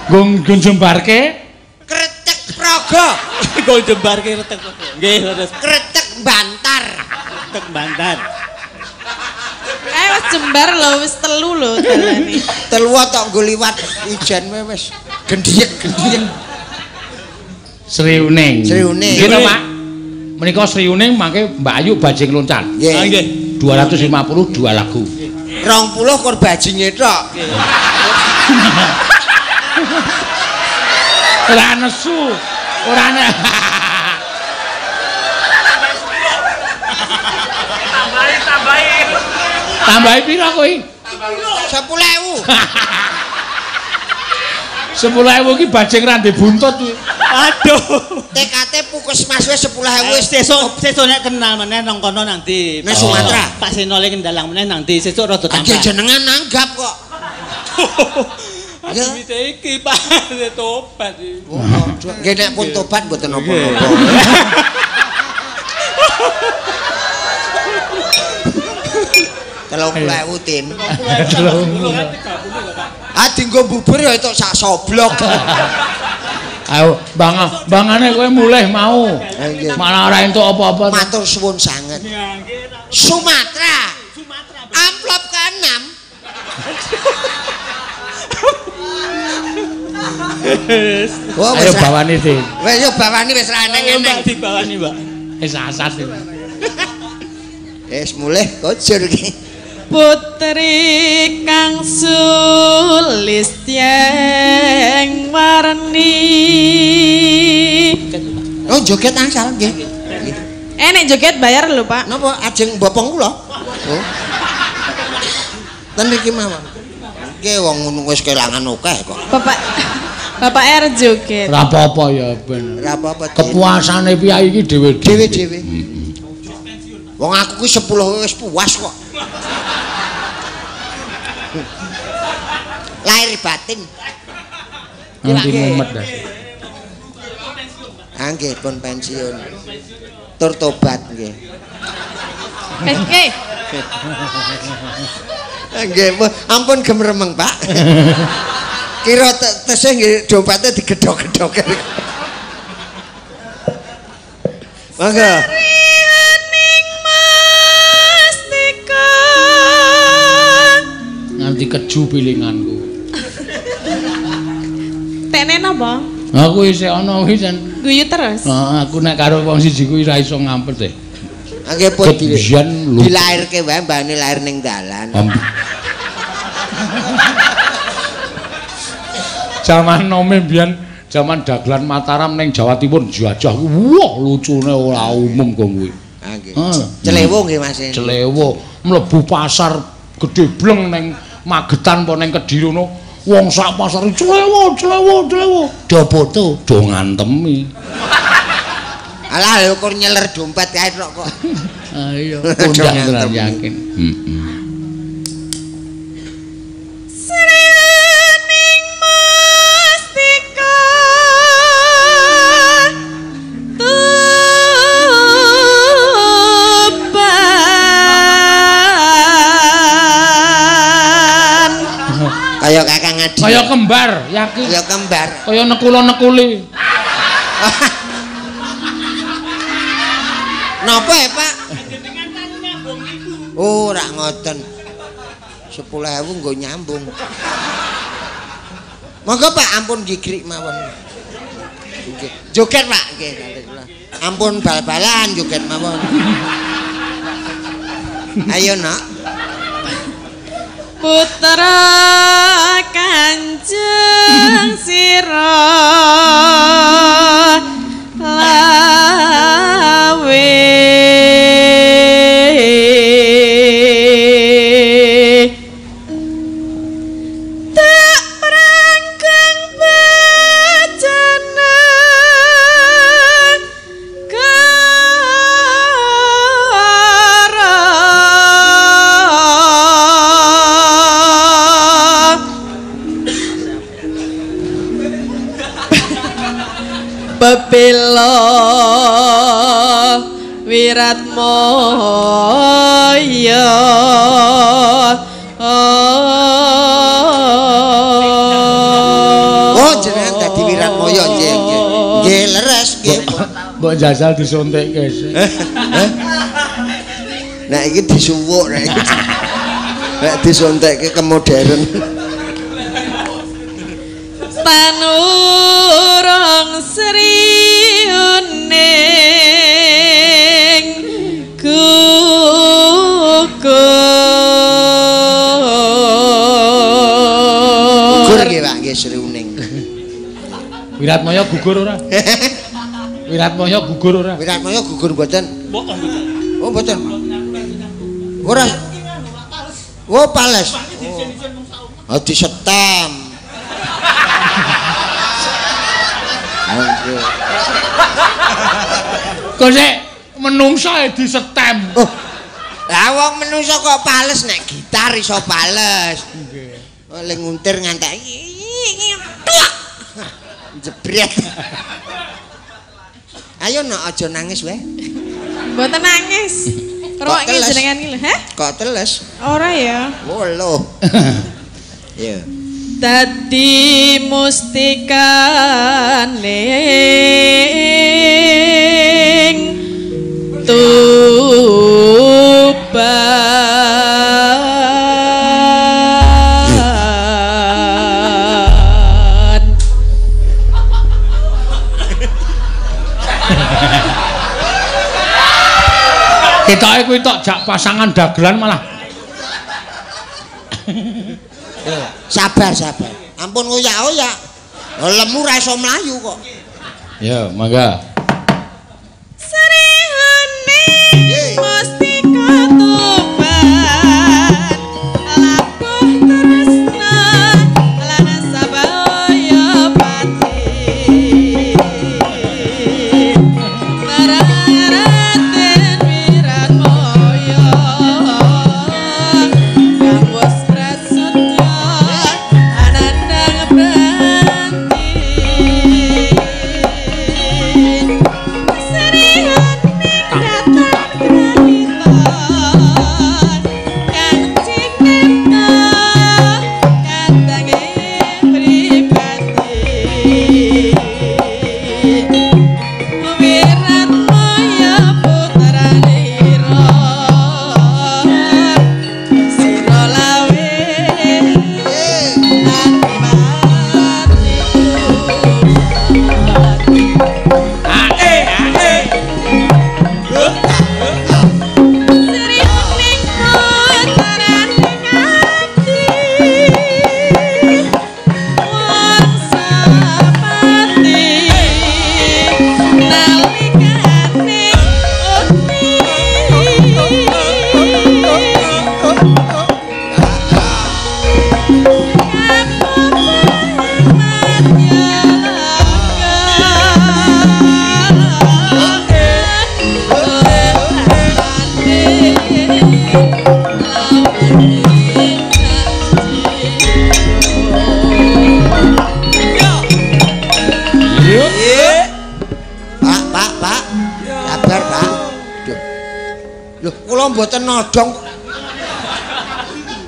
Nggo jembarke kretek praga. Nggo jembarke kretek praga. Nggih, leres. Kretek bantar. Kretek bantar. Kae wis jembar lho, wis telu lho dalane. Telu tok nggo liwat ijen wae wis gendhiyek-gendhiyek. Sriuning. Sriuning. Nggih to, Pak. Menika Sriuning mangke Mbak Ayu bajing loncat. Nggih. Nggih. 252 lagu. 20 kur bajinge tok. Ora nesu. Ora Tambahi, tambahi. Tambahi pira kowe? 10.000. 10.000 ki bajing ra ndek buntut kuwi. Aduh. TKT Puskesmas wis 10.000 wis sesuk sesuk nek kenal meneh nang kono nanti. Nang Sumatera. Pak Seno le kendalang meneh nanti sesuk rada tambah. Nggih jenengan nanggap kok. Ya. Duwite iki, Pak, tobat iki. Oh, nggih nek pun tobat mboten napa-napa. Telung ewu tin. Ah dinggo bubur ya entuk sak soblok. Ayo, bangane kowe mulih mau. Malah ora entuk apa-apa. Matur suwun sanget. Sumatera. Amplop ke-6. Ayo bawani, Din. Wis yo bawani wis ra eneng-eneng. Dibawani, Mbak. Wis asas iki. Wis mulih kojur iki. Putri kang sulistyeng warni. Oh, joget angsal nggih. Nek joget bayar lho, Pak. Napa ajeng bopong kula? Oh. Ten iki mawon. Nggih wong ngono wis kelangan akeh kok. Bapak R joget. Ora apa-apa ya ben. Ora apa-apa. Kepuasane piyayi iki dhewe-dhewe. Dhewe-dhewe. Wong aku ki 10 wis puas kok. Lahir batin. Nanti mumet dah. Nggih pun pensiun. Tur tobat nggih. Nggih. Nggih, ampun gemremeng, Pak. Kira tesih nggih dompete digedhok-gedhok. Mangga. Nganti keju pilinganku. Tene napa? Aku isih ana kuwi jan guyu terus. Heeh, aku nek karo wong siji kuwi ora iso ngampet e. Nggih pun dilairke wae mbane lair ning dalan. Jaman nome mbiyen, jaman dagelan Mataram ning Jawa Timur jajah wah lucune ora umum kok kuwi. Ha nggih. Celewo nggih Mas. Celewo mlebu pasar gedhe bleng ning Magetan apa ning Kediri ngono, wong sak pasar celewo celewo celewo, do foto, do ngantemi. Alah lho kur nyeler dompet kae tok kok. Ah iya, kondang tenan yakin. Heeh. Srining mustika Tuban. Kaya Kakang Adi. Kaya kembar, yakin. Kaya kembar. Kaya nekula-nekuli. Napa ya, Pak? Oh, ora ngoten. 10.000 nggo nyambung. Monggo Pak, ampun gigrik mawon. Nggih. Joget, Pak, nggih. Ampun bal-balan joget mawon. Ayo, Nak. Putra Kanjeng sira lawe tak prangkeng bejana kara pepilo Wiratmoyo. Oh, jenengan dadi Wiratmoyo nggih nggih. Nggih leres nggih. Mbok jajal disuntikke. Nek iki disuwuk nek iki. Nek disuntikke ke modern. Tanurung Sri Uning gugur. Gugur nggih Pak nggih Sri Uning. Wiratmaya gugur ora? Wiratmaya gugur ora? Wiratmaya gugur mboten? Oh mboten. Ora. Oh pales. Oh disetem. Kok sik menungso e disetem. Oh. Lah wong menungso kok pales nek gitar iso pales. Nggih. Oleh nguntir ngantek Tuak. Jebret. Ayo nak aja nangis wae. Mboten nangis. Ngrungokke jenengan iki lho, heh? Kok teles? Ora ya. Oh lho. Iya. Dadi mustikane Tuban. Ketoke kuwi tok jak pasangan dagelan malah. Sabar, sabar. Ampun ngoyak-oyak. Lemu ra iso mlayu kok. Ya, mangga. Srihane mustika Tuban labuh tresna lan sabaya pati. Raden Wiratmoyo kang wis prasetya anandang branti. Srihane kraton granita kang cinipta katange pribadi. Wiratmoyo putranira sira lawe ati Srihane putrane ngati Wangsapati nalikane uni. Pak, Pak, Pak. Sabar, Pak. Duh. Loh, kula mboten nodong.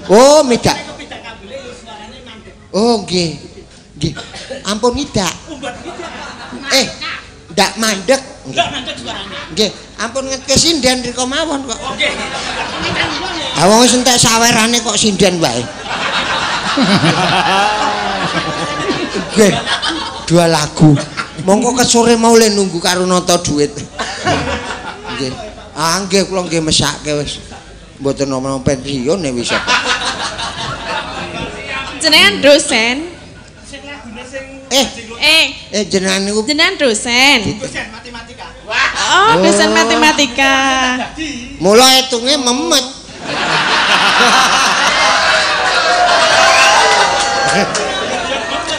Oh, midak. Oh, nggih. Nggih. Ampun ngidak. Eh, ndak mandek. Ndak mandek suarane. Nggih, ampun ngetke sinden rika mawon kok. Nggih. Ha wong wis entek sawerane kok sinden wae. Nggih. Dua lagu. Mongko kesore mau le nunggu karo nata duit. Nggih. Ah nggih kula nggih mesake wis. Mboten napa pensiun e wis. Jenengan dosen. Eh jenengan niku jenengan dosen. Dosen matematika. Oh, dosen matematika. Mula hitunge memet.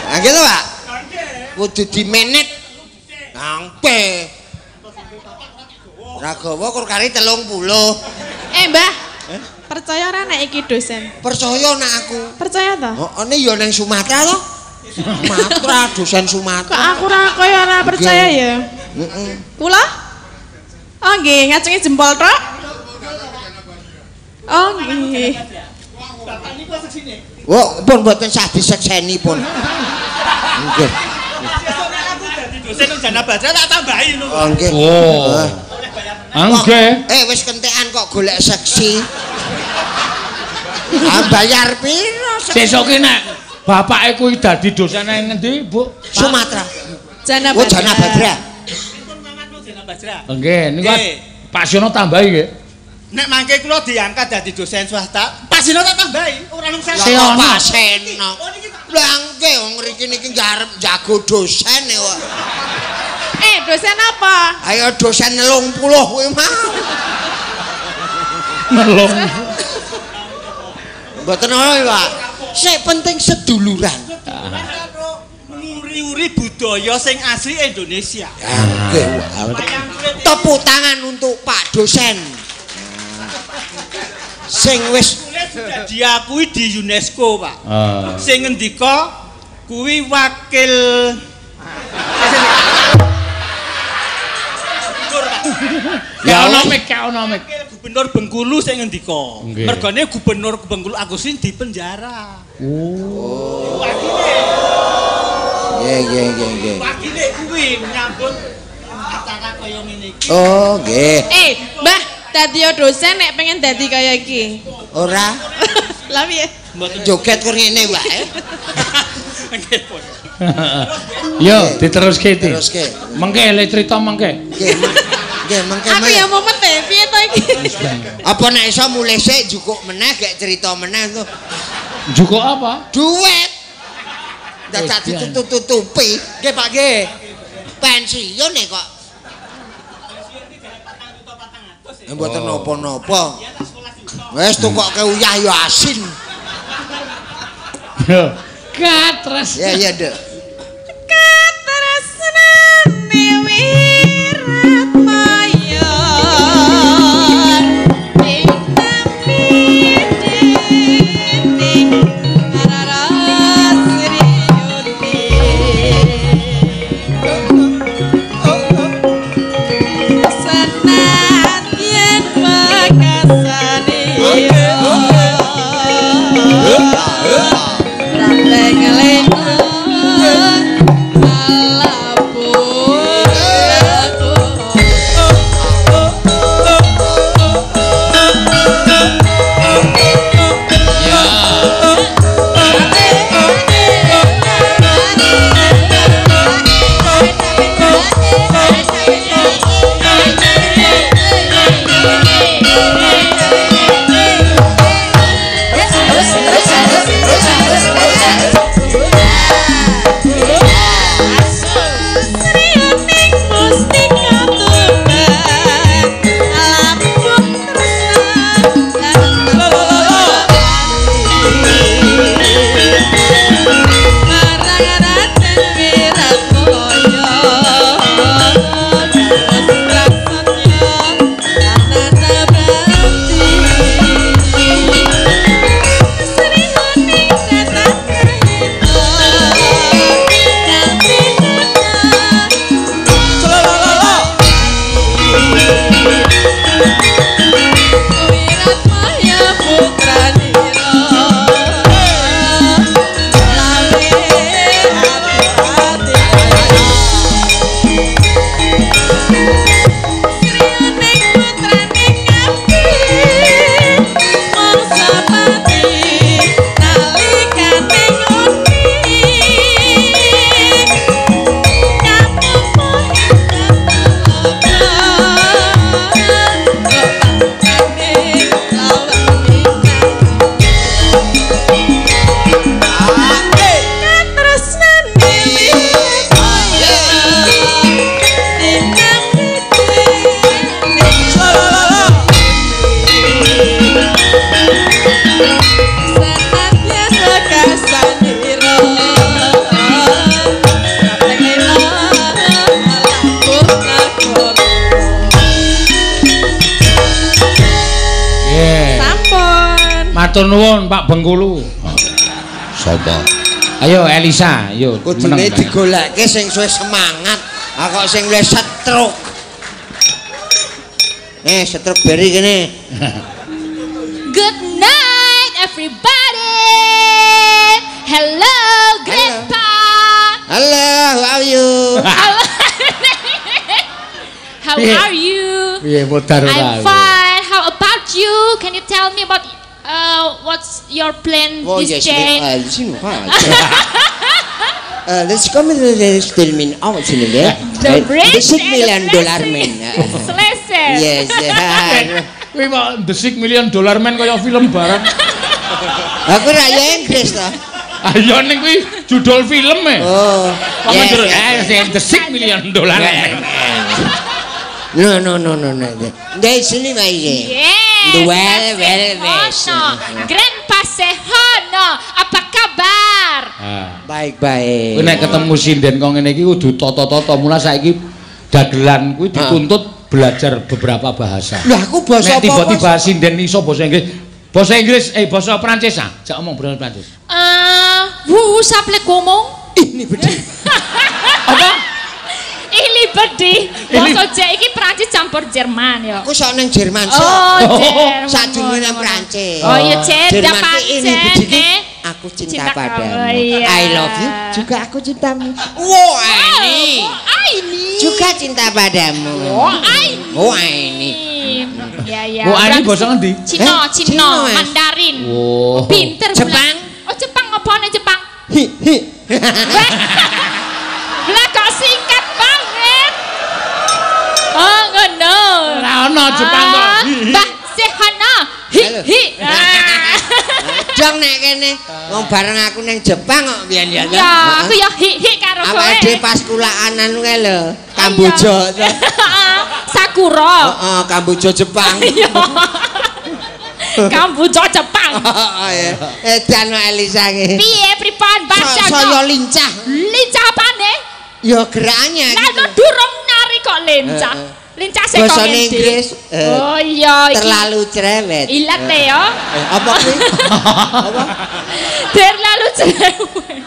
Ah gitu, Pak. Kudu dimenet. Nangpe. Ragawa kur kari 30. Mbah. Percaya ora nek iki dosen? Percaya nek aku. Percaya to? Heeh, ne ya ning Sumatera to. Sumatera, dosen Sumatera. Kok aku ora kaya ora percaya ya? Heeh. Kula? Oh nggih, ngacungi jempol tok. Oh nggih. Bapak niku seksine. Wah, pun mboten sah disekseni pun. Nggih. Sesuk nek aku dadi dosen nang Jana Bajra tak tambahi lho. Oh nggih. Oh. Nggih. Wis kentekan kok golek seksi. Ah bayar piro? Sesuk ki nek bapake kuwi dadi dosen nang ngendi, Bu? Sumatera. Jana Oh, Jana Bajra. Pripun mamatmu Jana Bajra? Nggih, niku Pak Siono tambahi nggih. Nek mangke kula diangkat dadi dosen swasta, Pak Seno tak tambahi, ora nung saya. Kok Pak Seno. Lah nggih wong mriki niki arep jago dosen kok. Dosen apa? Ayo dosen 80 kuwi mau. Nelung. Mboten ana, Pak. Sing penting seduluran. Nguri-uri budaya sing asli Indonesia. Nggih. Tepuk tangan untuk Pak dosen. Sing wis sudah diakui di UNESCO, Pak. Sing ngendika Kuwi wakil Ya ono mik, ya ono mik. Gubernur Bengkulu sing ngendika. Mergane Gubernur Bengkulu Agusrin dipenjara. Oh. Wakile. Nggih, nggih, nggih, nggih. Wakile kuwi nyambut acara kaya ngene iki. Oh, nggih. Mbah, dadi dosen nek pengen dadi kaya iki. Ora. Lah piye? Joget kur ngene wae. Nggih, pun. Yo, diteruske iki. Teruske. Mengke le crita mengke. Nggih. Nggih, mengke. Aku ya mumet e, piye to iki? Apa nek iso mulih sik njukuk meneh gek cerita meneh to. Njukuk apa? Duit. Dadak ditutup-tutupi. Nggih, Pak nggih. Pensiun e kok. Mboten napa-napa. Wis tukokke uyah ya asin. Yo, katres. Ya ya, Nduk. Katresnane Wiratmaya ing tampi aras riyuti senadyan makasane Matur nuwun Pak Bengkulu. Sapa? Ayo Elisa, ayo. Kudune digoleke sing suwe semangat. Ah kok sing wis stroke. Stroke beri kene. Good night everybody. Hello Grandpa. Hello, how are you? How are you? Piye modar ora? I'm fine. How about you? Can you tell me about what's your plan this day? Let's come to the statement out in there. The bridge $6 million man. Selesai. Yes. Kuwi kok The $6 Million Man kaya film barang. Aku ra ya Inggris ta. Ayo ning kuwi judul film e. Oh. The $6 Million Man. No. Dari sini Pak. Yes. Well. Grandpa Sehono, apa kabar? Baik. Kowe nek ketemu sinden kok ngene iki kudu tata-tata. Mula saiki dagelan kuwi dituntut belajar beberapa bahasa. Lah aku basa apa? Nek tiba-tiba sinden iso basa Inggris. Basa Inggris basa Prancis ah. Jak omong basa Prancis. Vous appelez comment? Ini bedi. Apa? Ili bedi. Basa jek iki Prancis campur Jerman ya. Aku sok nang Jerman sok. Oh, Jerman. Sadurunge nang Prancis. Oh iya, Jerman Jerman ini bedi. Aku cinta padamu. I love you juga aku cintamu. Wo ini. Juga cinta padamu. Wo ini. Wo ini. Ya ya. Wo ini basa ngendi? Cina, Cina, Mandarin. Pinter. Jepang. Oh Jepang apa nih Jepang? Hi hi. Lah kok singkat banget. Oh ngono. Ora ono Jepang kok. Mbah Sehana. Hi hi. Dong nek kene wong bareng aku nang Jepang kok biyen ya. Ya, aku ya hi hi karo kowe. Awake dhewe pas kulaanan kae lho, Kamboja. Sakura. Heeh, Kamboja Jepang. Iya. Kamboja Jepang. Heeh, edan Elisa iki. Piye pripun baca? Saya lincah. Lincah apane? Ya geraknya. Lah kok durung nari kok lincah. Lincah sing kok Bahasa Inggris. Oh iya iki. Terlalu cerewet. Ilat ya. Apa kuwi? Apa? Terlalu cerewet.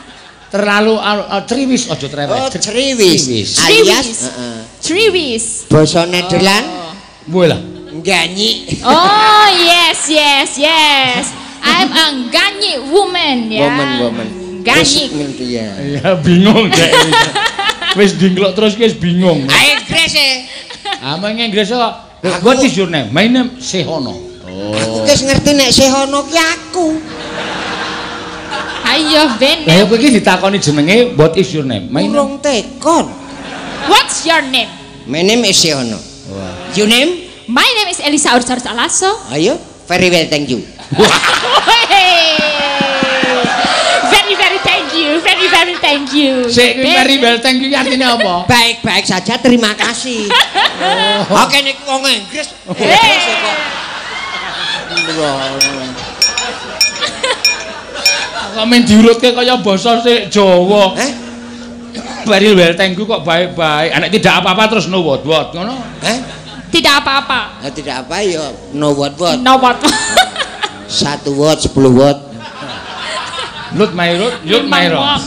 Terlalu triwis aja cerewet. Oh, triwis. Alias triwis. Basa Nederland. Mbuh lah. Ganyi. Oh yes yes yes. I'm a ganyi woman ya. Woman woman. Ganyi. Ya bingung dek. Wis dingklok terus wis bingung. Ayo Inggris e. Ah meng Inggris kok. What is your name? My name Sehono. Oh. Aku wis ngerti nek Sehono ki aku. Ayo ben. Lah kowe iki ditakoni jenenge what is your name? My name tekon. What's your name? My name is Sehono. Your name? My name is Elisa Ursarus Alaso. Ayo, very well, thank you. Very very thank you, very very thank you. Sik, very well thank you artinya apa? Baik-baik saja, terima kasih. Oh. Oke, nek wong Inggris. Kok men diurutke kaya basa sik Jawa. Eh? Very well thank you kok baik-baik. Anek tidak apa-apa terus no what what ngono. Eh? Tidak apa-apa. Nah, tidak apa ya no what what. No what. 1 watt 10 watt. Lut my road, yut my rong.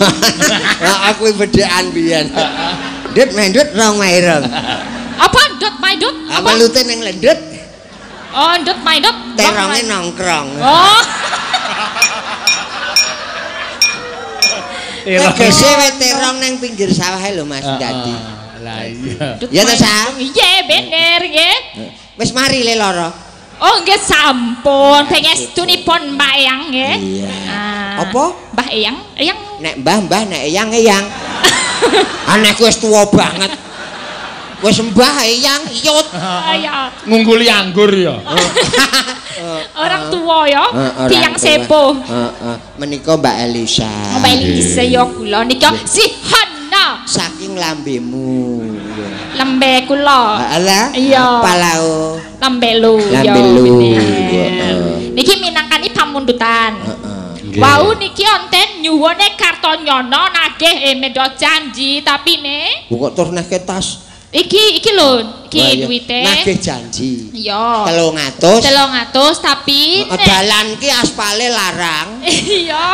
Aku bedhean biyen. Dut my dut rong my rong. Apa dut my dut? Apa lute ning lendut? Oh, dut my dut. Teronge nongkrong. Oh. Tegese we terong ning pinggir sawah lho Mas dadi. Lah iya. Ya to, Sa? Iya, bener nggih. Wis mari le lara. Oh nggih sampun, pangestunipun Mbah Eyang nggih. Iya. Apa? Mbah Eyang, Eyang. Nek mbah-mbah nek eyang-eyang. Aneh wis tuwa banget. Wis mbah eyang iyut. Iya. Ngungguli anggur ya. Orang tua ya, tiyang sepuh. Heeh. Menika Mbak Elisa. Mbak Elisa ya kula nika si Hana. Saking lambemu. Lambe kula. Alah. Iya. Palao. Lambe lu. Lambe lu. Niki minangkani pamundutan. Heeh. Wau niki onten nyuwune Kartonyono nagih mendo janji tapi ne. Kok terus nake tas. Iki iki lho, iki duwite. Nagih janji. Iya. 300. 300 tapi dalan ki aspale larang. Iya.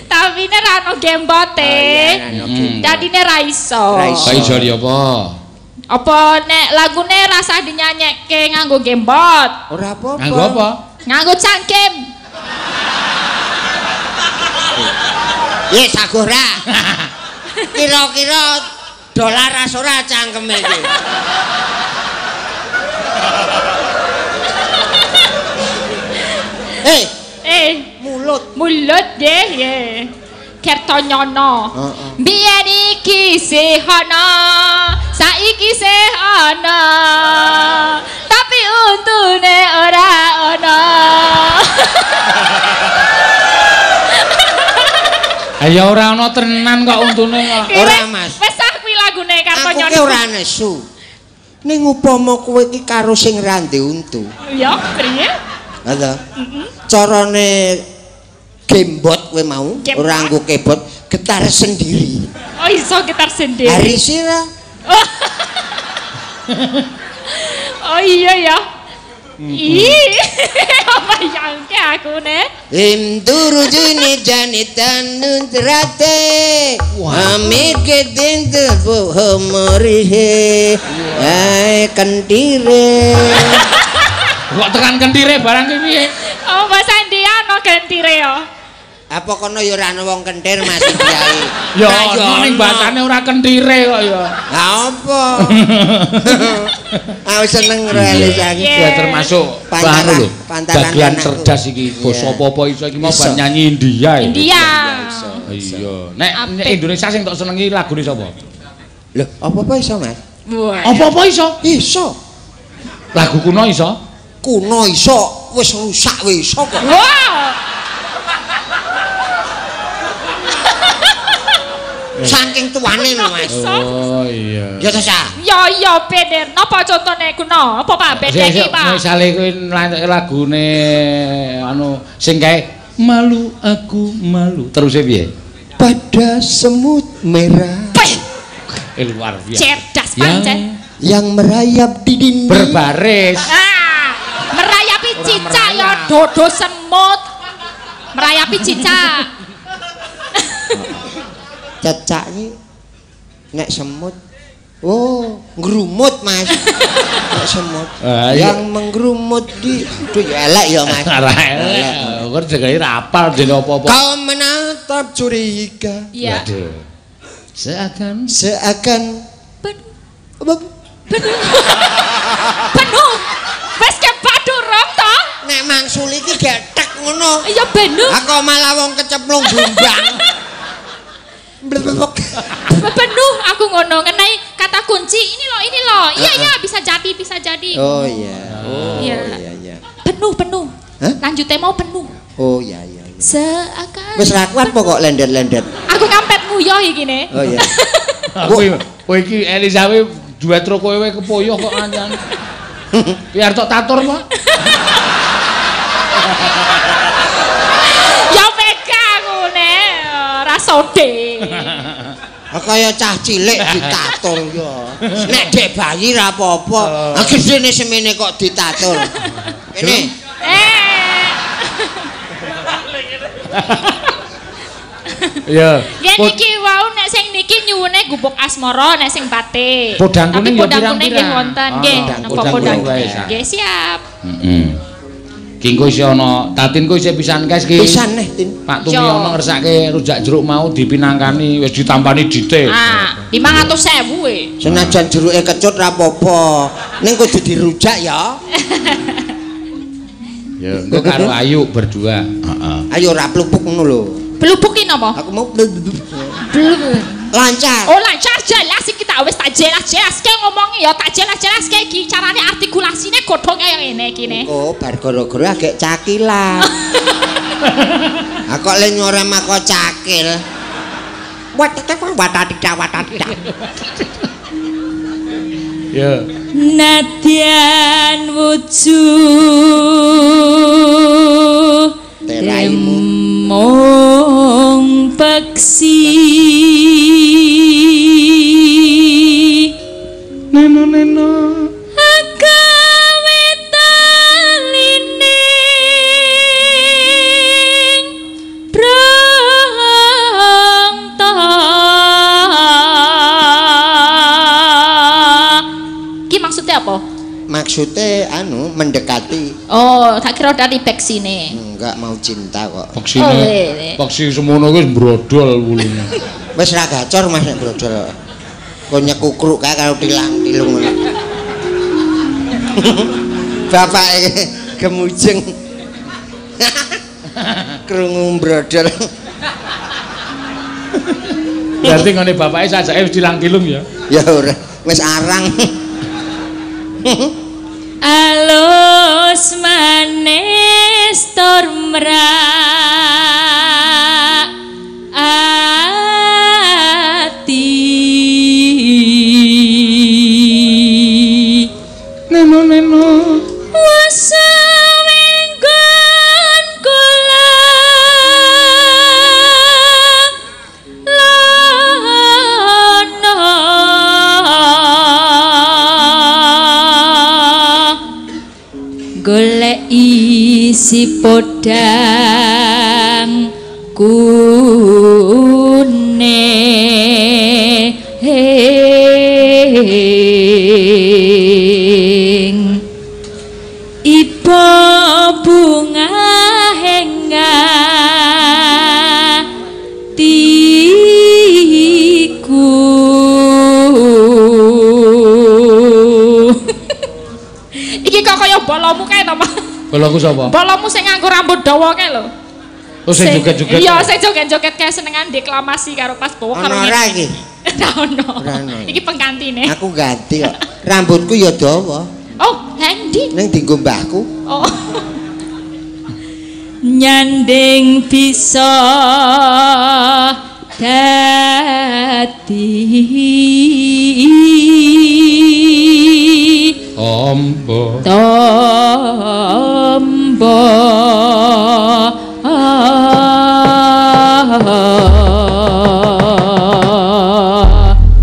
Tapi ne ra ono gembote. Dadine ra iso. Ra iso di apa? Apa nek lagune rasah dinyanyekke nganggo gembot? Ora apa-apa. Nganggo apa? Nganggo cangkem. Ye saguh ra. Kira-kira dolar ora cangkeme iki. Mulut. Mulut nggih, nggih. Kertonyono. Biyen iki sih ana, saiki sih ana. Tapi untune ora ana. Ya ora ana tenan kok untune kok. Ora Mas. Wis ah kuwi lagune Kartonyono. Aku ki ora nesu. Ning upama kowe iki karo sing ra ndek untu. Ya, priye? Ha ta. Carane gembot kowe mau, ora nggo kebot, getar sendiri. Oh iso getar sendiri. Hari sira. Oh iya ya. Ih, bayangke aku ne. Imturu jini janitan nuntrate. Amike dintu homorihe. Ai kentire. Kok tekan kentire barang ki piye? Oh, Mas Andi ana kentire ya. Apa kono ya ora ana wong kentir Mas Kiai? Ya ono ning basane ora kentire kok ya. Lah apa? Aku seneng karo Elisa iki. Ya termasuk pantaran lho. Bagian cerdas iki, basa apa-apa iso iki mau bar nyanyi India. India. Iya. Nek Indonesia sing tok senengi lagune sapa? Lho, apa-apa iso, Mas? Apa-apa iso? Iso. Lagu kuno iso? Kuno iso, wis rusak wis iso kok. Wah. Saking tuane lho Mas. Oh iya. Ya ta Sa? Ya iya bener. Napa contone kuno? Apa Pak beda iki Pak? Misale kowe nlantuke lagune anu sing kae malu aku malu. Terus piye? Pada semut merah. Luar biasa. Cerdas pancen. Yang merayap di dinding. Berbaris. Ah, merayapi cicak ya dodo semut. Merayapi cicak. Cecak iki nek semut. Oh, ngrumut Mas. Nek semut. Yang menggerumut di aduh ya elek ya Mas. Ora elek. Kok jegane ra apal dene apa-apa. Kau menatap curiga. Iya. Waduh. Seakan penuh. Penuh. Wis kepadu rong to? Nek mangsul iki getek ngono. Iya penuh. Aku malah wong kecemplung blumbang. Penuh aku ngono ngenai kata kunci ini loh, ini loh. Iya iya bisa jadi, bisa jadi. Oh iya. Oh iya iya. Penuh, penuh. Hah? Lanjutnya mau penuh. Oh iya iya. Seakan wis ra kuat pokok lendet-lendet. Aku ngampet nguyuh iki ne. Oh iya. Aku kowe iki Elisa kowe duet ro kowe kepoyoh kok anjan. Biar tok tatur, Pak. Ya peka aku ne, ora sode. Kaya cah cilik ditatur ya. Nek dek bayi ra apa-apa. Ah gedene semene kok ditatur. Kene. Iya. Yen iki wau nek sing niki nyuwune gubuk asmara nek sing batik. Podang kuning ya pirang-pirang. Nggih wonten nggih napa podang. Nggih siap. Heeh. Ki engko isih ana Tatin ku isih pisan kes ki. Pisan neh Tin. Pak Tumi ana ngersake rujak jeruk mau dipinangkani wis ditampani dite. Ah, 500.000 e. Senajan jeruke kecut ra apa-apa. Ning kudu dirujak ya. Ya, engko karo Ayu berdua. Heeh. Ayo ora plupuk ngono lho. Plupuk ki napa? Aku mau lancar. Oh, lancar jelas iki tak wis tak jelas-jelaske ngomongi ya tak jelas-jelaske iki carane artikulasine godhong kaya ngene iki ne. Oh, bar gara-gara agek cakilan. Aku le nyora mako cakil. Watata watata. Ya. Nadyan wujud teraimu mung peksi neno neno agawe talining brangta. Ki maksudnya apa? Maksudnya anu mendekati. Oh, tak kira dari peksine. Enggak mau cinta kok. Peksine. Oh, peksi semono kuwi brodol wulune. Wis ra gacor Mas nek brodol. Kok nyekukruk kae karo tilang-tilung ngono. Bapake gemujeng. Krungu brodol. Berarti ngene bapake sajake wis tilang-tilung ya? Ya ora, wis arang. Alus manis tur mrak ati neno neno wasawenggon kula lono Si podang kuning iba bunga hatiku. Iki kok kaya bolomu kae to, Pak? Boloku sapa? Bolomu sing nganggo rambut dawa kae lho. Oh, sing joget-joget. Iya, sing joget-joget kae senengan deklamasi karo pas bawa karo ngene. Ora iki. Ora ono. Iki penggantine. Aku ganti kok. Rambutku ya dawa. Oh, endi? Ning dienggo mbahku. Oh. Nyanding bisa dadi tombo tombo.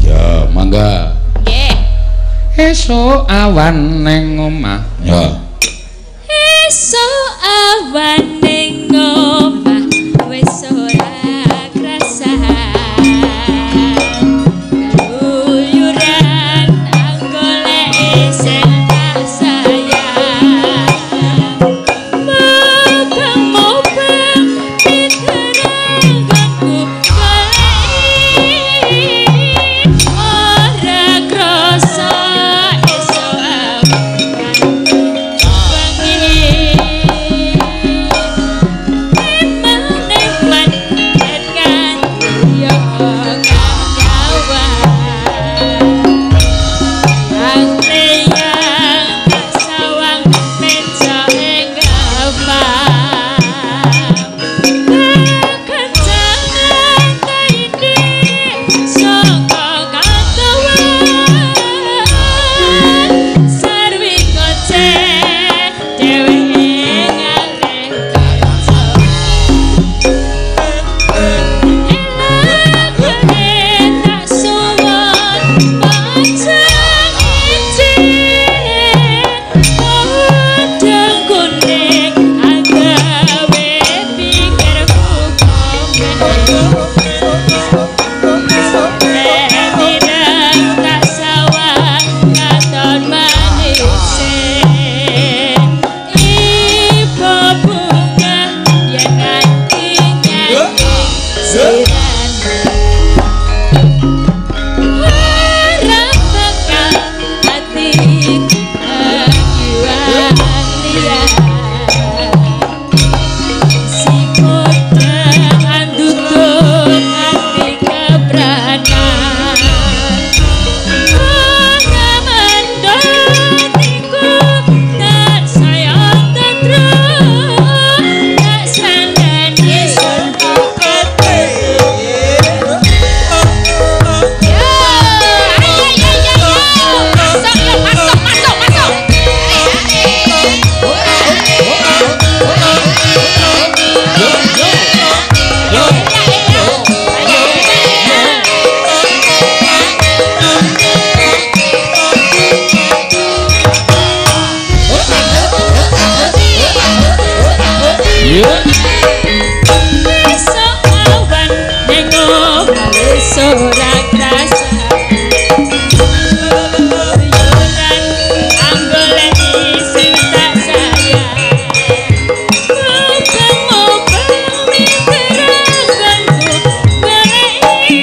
Ya mangga. Nggih. Esuk awan ning omah. Ya. Esuk awan ning omah wis ora krasan. Keluyuran anggolek sing tak sayang. Mubeng-mubeng piteranggonku goleki ora krasa esuk awan bengi. Eman-eman yen nganti yo kang nyawang. Ang-leyang tak sawang meja ing gawang. Kekencangan taine saka katuwan. Sarwi kocek dheweke ngalih kaca. Elakune tak suwun pajang ijin. Podang kuning agawe pikirku komen. Nek mireng tak sawang katon manise. Iba bunga yen nganti nyanding sirane. Ora bakal atiku kegiwan liyan. Si podang andutuk ati kepranan. Ora mendhet iku tansaya tentrem. Tak sandani sun Yo, ayo ayo ayo ayo. Masuk yo, masuk masuk masuk. Iya. Esuk awan ning omah wis ora krasa. Keluyuran anggoleki sing tak sayang. Mubeng-mubeng miteranggonku goleki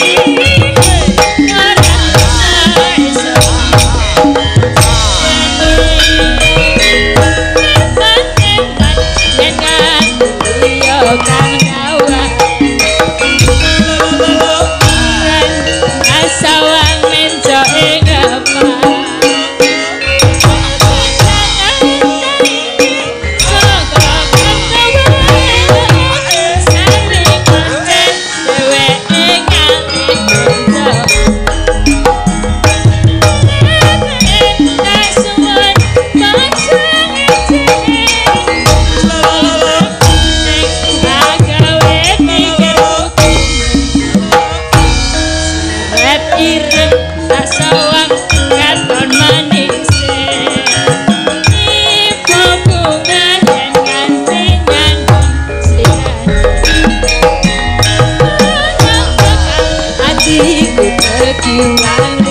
ora ana esuk eman-eman yen nganti yo kang nyawang. Sawang Cinta.